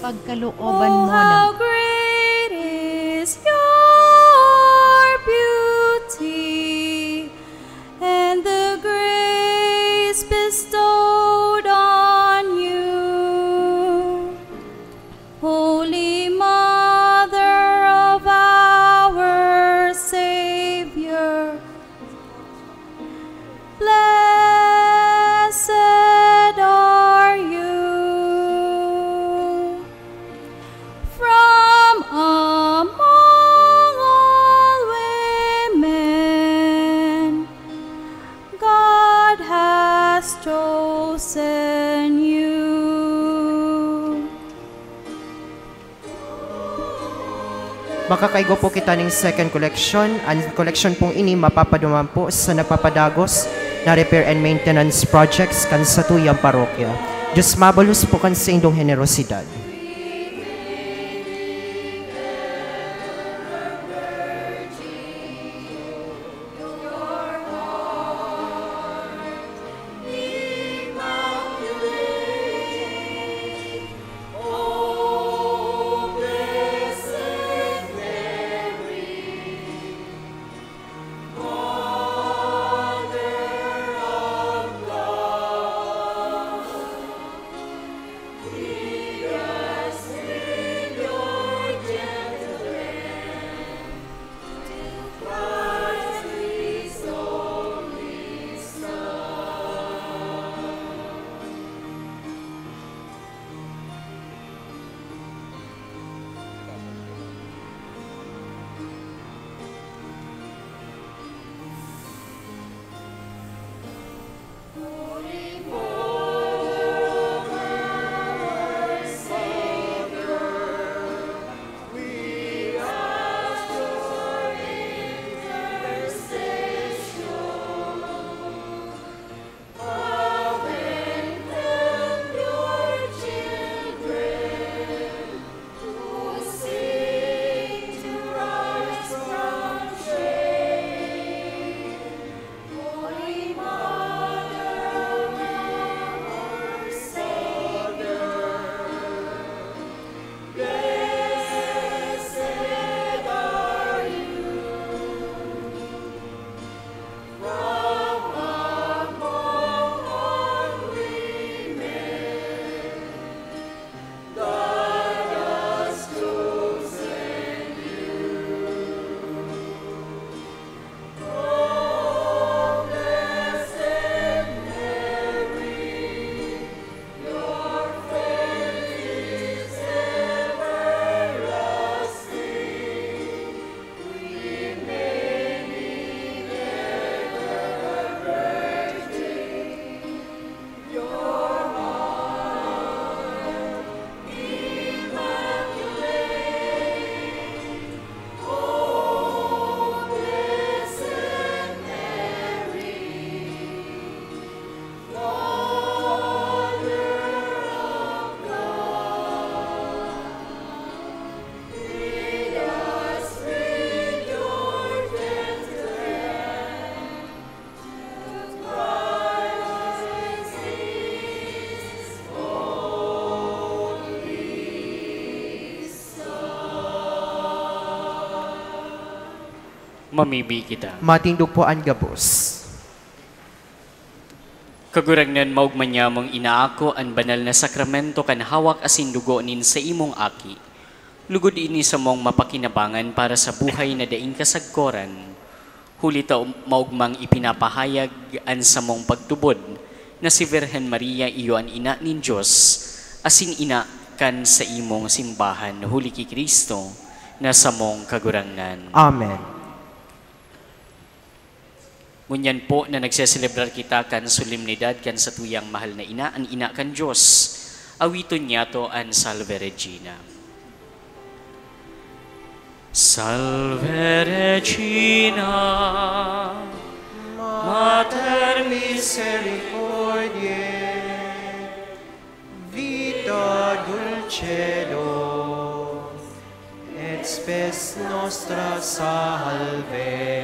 pagkalooban mo na. How great is your beauty, and the grace bestowed on you. Holy Mother of our Savior, blessed are you from among all women. God has chosen you. Makakaigwa po kita ning second collection. Ang collection pong ini mapapaduman po sa nagpapadagos na repair and maintenance projects kan satuyang parokya. Diyos mabalos po kan saindong henerosidad. Mamibi kita. Matindog po an gabos. Kagurangnan, maogma niya mong inaako an banal na sakramento kan hawak asin dugo nin saimong Aki. Lugod ini samong mapakinabangan para sa buhay na daing kasagkoran. Huli ta maogmang ipinapahayag an samong pagtubod na si Virgen Maria iyo an ina nin Dios asin ina kan saimong simbahan, huli ki Cristo na samong Kagurangnan. Amen. Ngunyan po na nagseselebrar kita kan solemnidad kan satuyang mahal na ina, an ina kan Dios, awiton niyato an Salve Regina. Salve Regina, Mater misericordiae, Vita dulcedo, et spes nostra salve.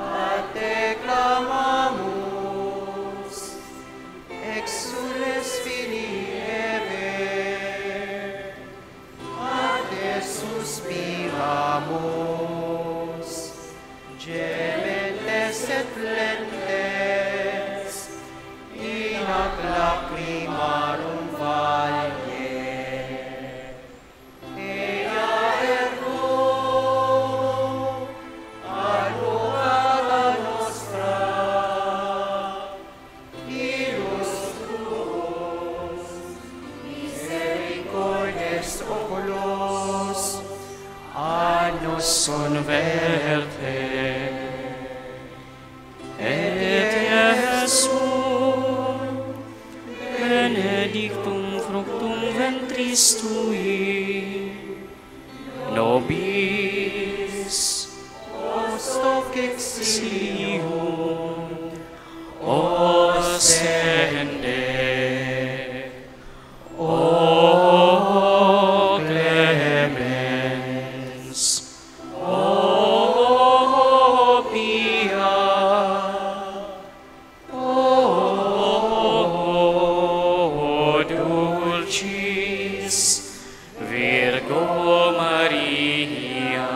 A te clamamus, ex Benedictum fructum ventris tui, nobis, hoc exilium ostende. O clemens, o pia, o dulcis Virgo Maria.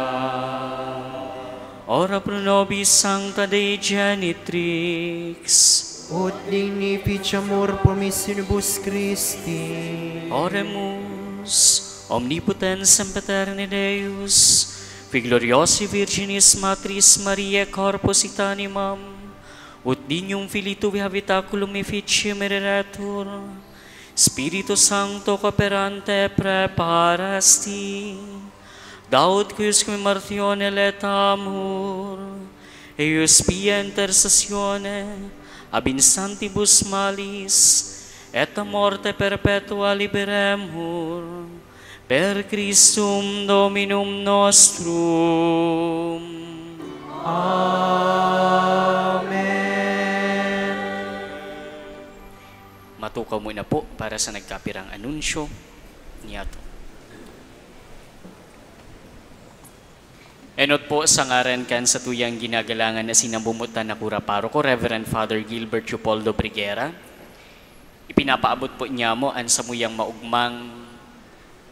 Ora pro nobis Sancta Dei Genitrix. Ut digni ficamur promissionibus Christi. Oremus. Omnipotens Sempiterne Deus, qui gloriosae Virginis Matris Mariae corpus et animam, ut dignum Filii Tui habitaculum efficiem ereretur, Spiritu Sancto cooperante praeparasti, da ut cuiusque hamartione laetamur, eius pia intercessione ab insantibus malis et a morte perpetua liberemur, per Christum Dominum nostrum. Amen. Matukaw muna po para sa nagkapirang anunsyo niyato. Enot po sa ngaran kan satuyang ginagalangan asin namumutan na kura paroko, Reverend Father Gilbert Leopoldo Briguera. Ipinapaabot po niya mo an samuyang maugmang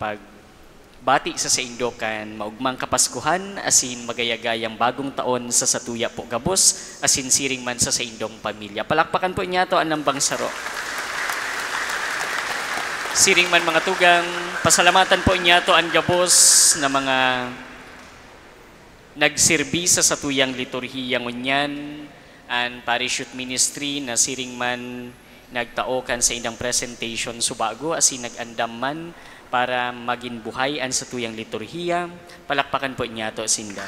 pagbati sa saindo kan maugmang Kapaskuhan asin magayagayang Bagong Taon sa satuya po gabos asin siring man sa saindong pamilya. Palakpakan po niyato an lambang saro. Siring man, mga tugang, pasalamatan po niyato an gabos na mga nagserbi sa satuyang liturhiya ngunyan, an Parish Youth Ministry na siring man nagtao kan saindang presentation subago asin nag-andam man para magin buhay an satuyang liturhiya. Palakpakan po niyato sinda.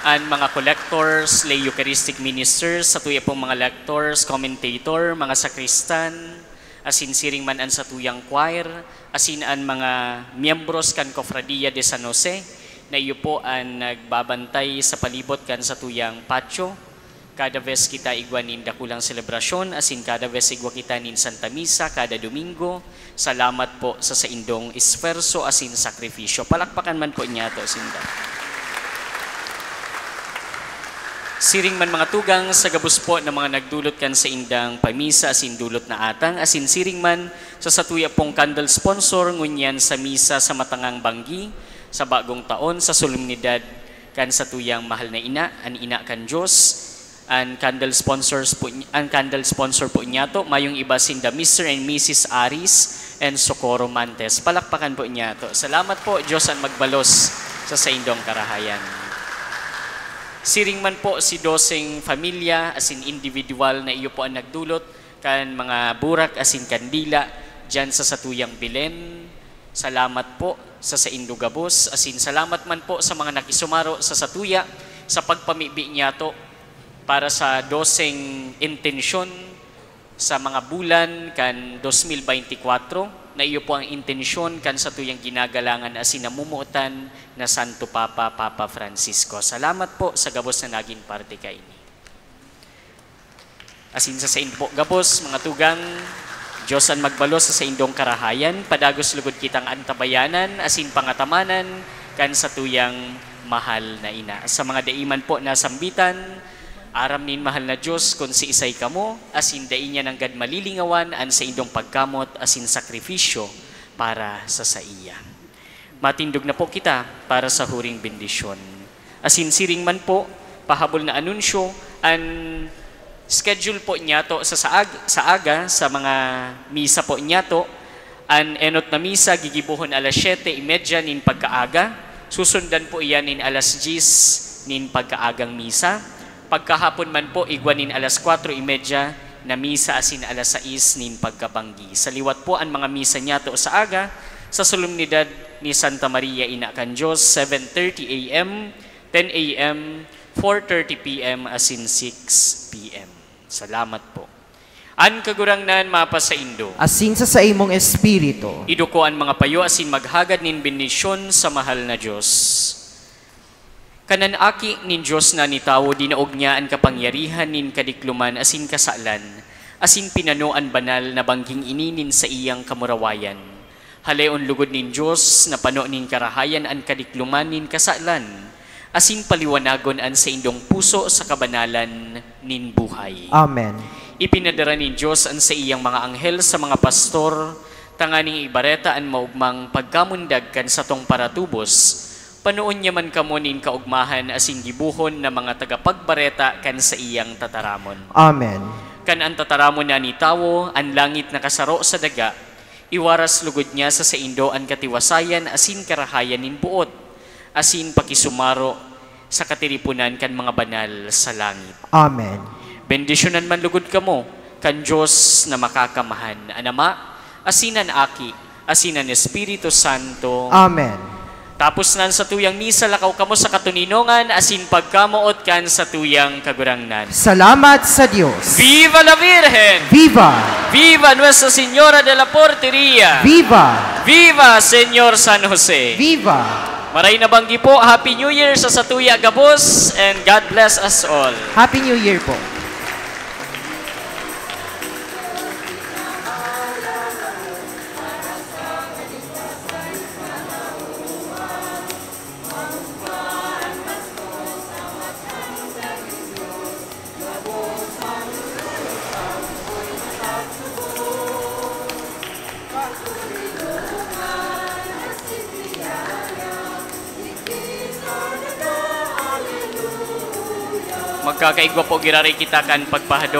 An mga collectors, lay Eucharistic ministers, satuya pong mga lectors, commentator, mga sakristan, asin siring man an satuyang choir, asin an mga miyembros kan Cofradia de San Jose, na iyo po an nagbabantay sa palibot kan satuyang patio. Kada bes kita igwa nin dakulang selebrasyon, asin kada bes igwa kita nin Santa Misa kada Domingo. Salamat po sa saindong esfuerso asin sakrifisyo. Palakpakan man po niyato sinda. Siring man, mga tugang, sa gabos po na mga nagdulot kan saindang pamisa asin dulot na atang, asin siring man sa satuya pong candle sponsor ngunyan sa misa sa matangang banggi sa bagong taon, sa solemnidad kan satuyang mahal na ina, an Ina kan Dios. An candle sponsors po, an candle sponsor po niyato, mayong iba sinda Mister and Missus Aris and Socorro Mantes. Palakpakan po niyato. Salamat po, Dios an magbalos sa saindong karahayan. Siring man po si doseng pamilya, asin individual, na iyo po an nagdulot kan mga burak asin kandila diyan sa satuyang Belen. Salamat po sa saindo gabos, asin salamat man po sa mga nakisumaro sa satuya sa pagpamibi niyato para sa doseng intensyon sa mga bulan kan dos mil beintikwatro, na iyo po ang intensyon kan satuyang ginagalangan asin namumuotan na Santo Papa, Papa Francisco. Salamat po sa gabos na nagin parte kaini. Asin sa saindo po gabos, mga tugang, Dios an magbalos sa saindong karahayan, padagos lugod kitang antabayanan asin pangatamanan kan satuyang mahal na ina. Sa mga dai man po nasambitan, aram nin mahal na Dios kun siisay kamo, asin dai niya nanggad malilingawan an saindong pagkamot asin sakrifisyo para sa saiya. Matindog na po kita para sa huring bendisyon. Asin siring man po, pahabol na anunsyo, an schedule po niyato sa saag-, sa aga, sa mga misa po niyato, an enot na misa gigibohon alas siyete y media nin pagkaaga, susundan po iyan nin alas diyes nin pagkaagang misa. Pagkahapon man po, igwa nin alas kwatro y media na misa asin alas sais nin pagkabanggi. Sa liwat po, an mga misa niyato sa aga, sa solemnidad ni Santa Maria, Ina kan Dios, seven thirty A M, ten A M, four thirty P M, asin six P M. Salamat po. An Kagurangnan mapasaindo. Asin sa saimong espiritu. Iduko an mga payo asin maghagad nin bendisyon sa mahal na Dios. Kan an Aki nin Dios na nitawo, dinaog niya an kapangyarihan nin kadikloman asin kasalan, asin pinano an banal na bangging ini nin saiyang kamurawayan. Haleon lugod nin Dios na pano nin karahayan an kadikloman nin kasalan, asin paliwanagon an saindong puso sa kabanalan nin buhay. Amen. Ipinadara nin Dios an saiyang mga anghel sa mga pastor tanganing ibareta an maogmang pagkamundag kan satong paratubos. Panoon niya man kamo nin kaogmahan asin gibohon na mga tagapagbareta kan saiyang tataramon. Amen. Kan an tataramon na nitawo, an langit nakasaro sa daga, iwaras lugod niya sa saindo an katiwasayan asin karahayan nin boot, asin pakisumaro sa katiriponan kan mga banal sa langit. Amen. Bendisyonan man lugod kamo kan Dios na Makakamahan, an Ama, asin an Aki, asin an Espiritu Santo. Amen. Tapos na an satuyang misa, lakaw kamo sa katoninongan asin pagkamoot kan satuyang Kagurangnan. Salamat sa Dios. Viva la Virgen! Viva! Viva Nuestra Señora de la Porteria! Viva! Viva Señor San Jose! Viva! Maray na banggi po, Happy New Year sa satuya gabos, and God bless us all. Happy New Year po. Magkakaigwa po, giraray kita kan pagpahadok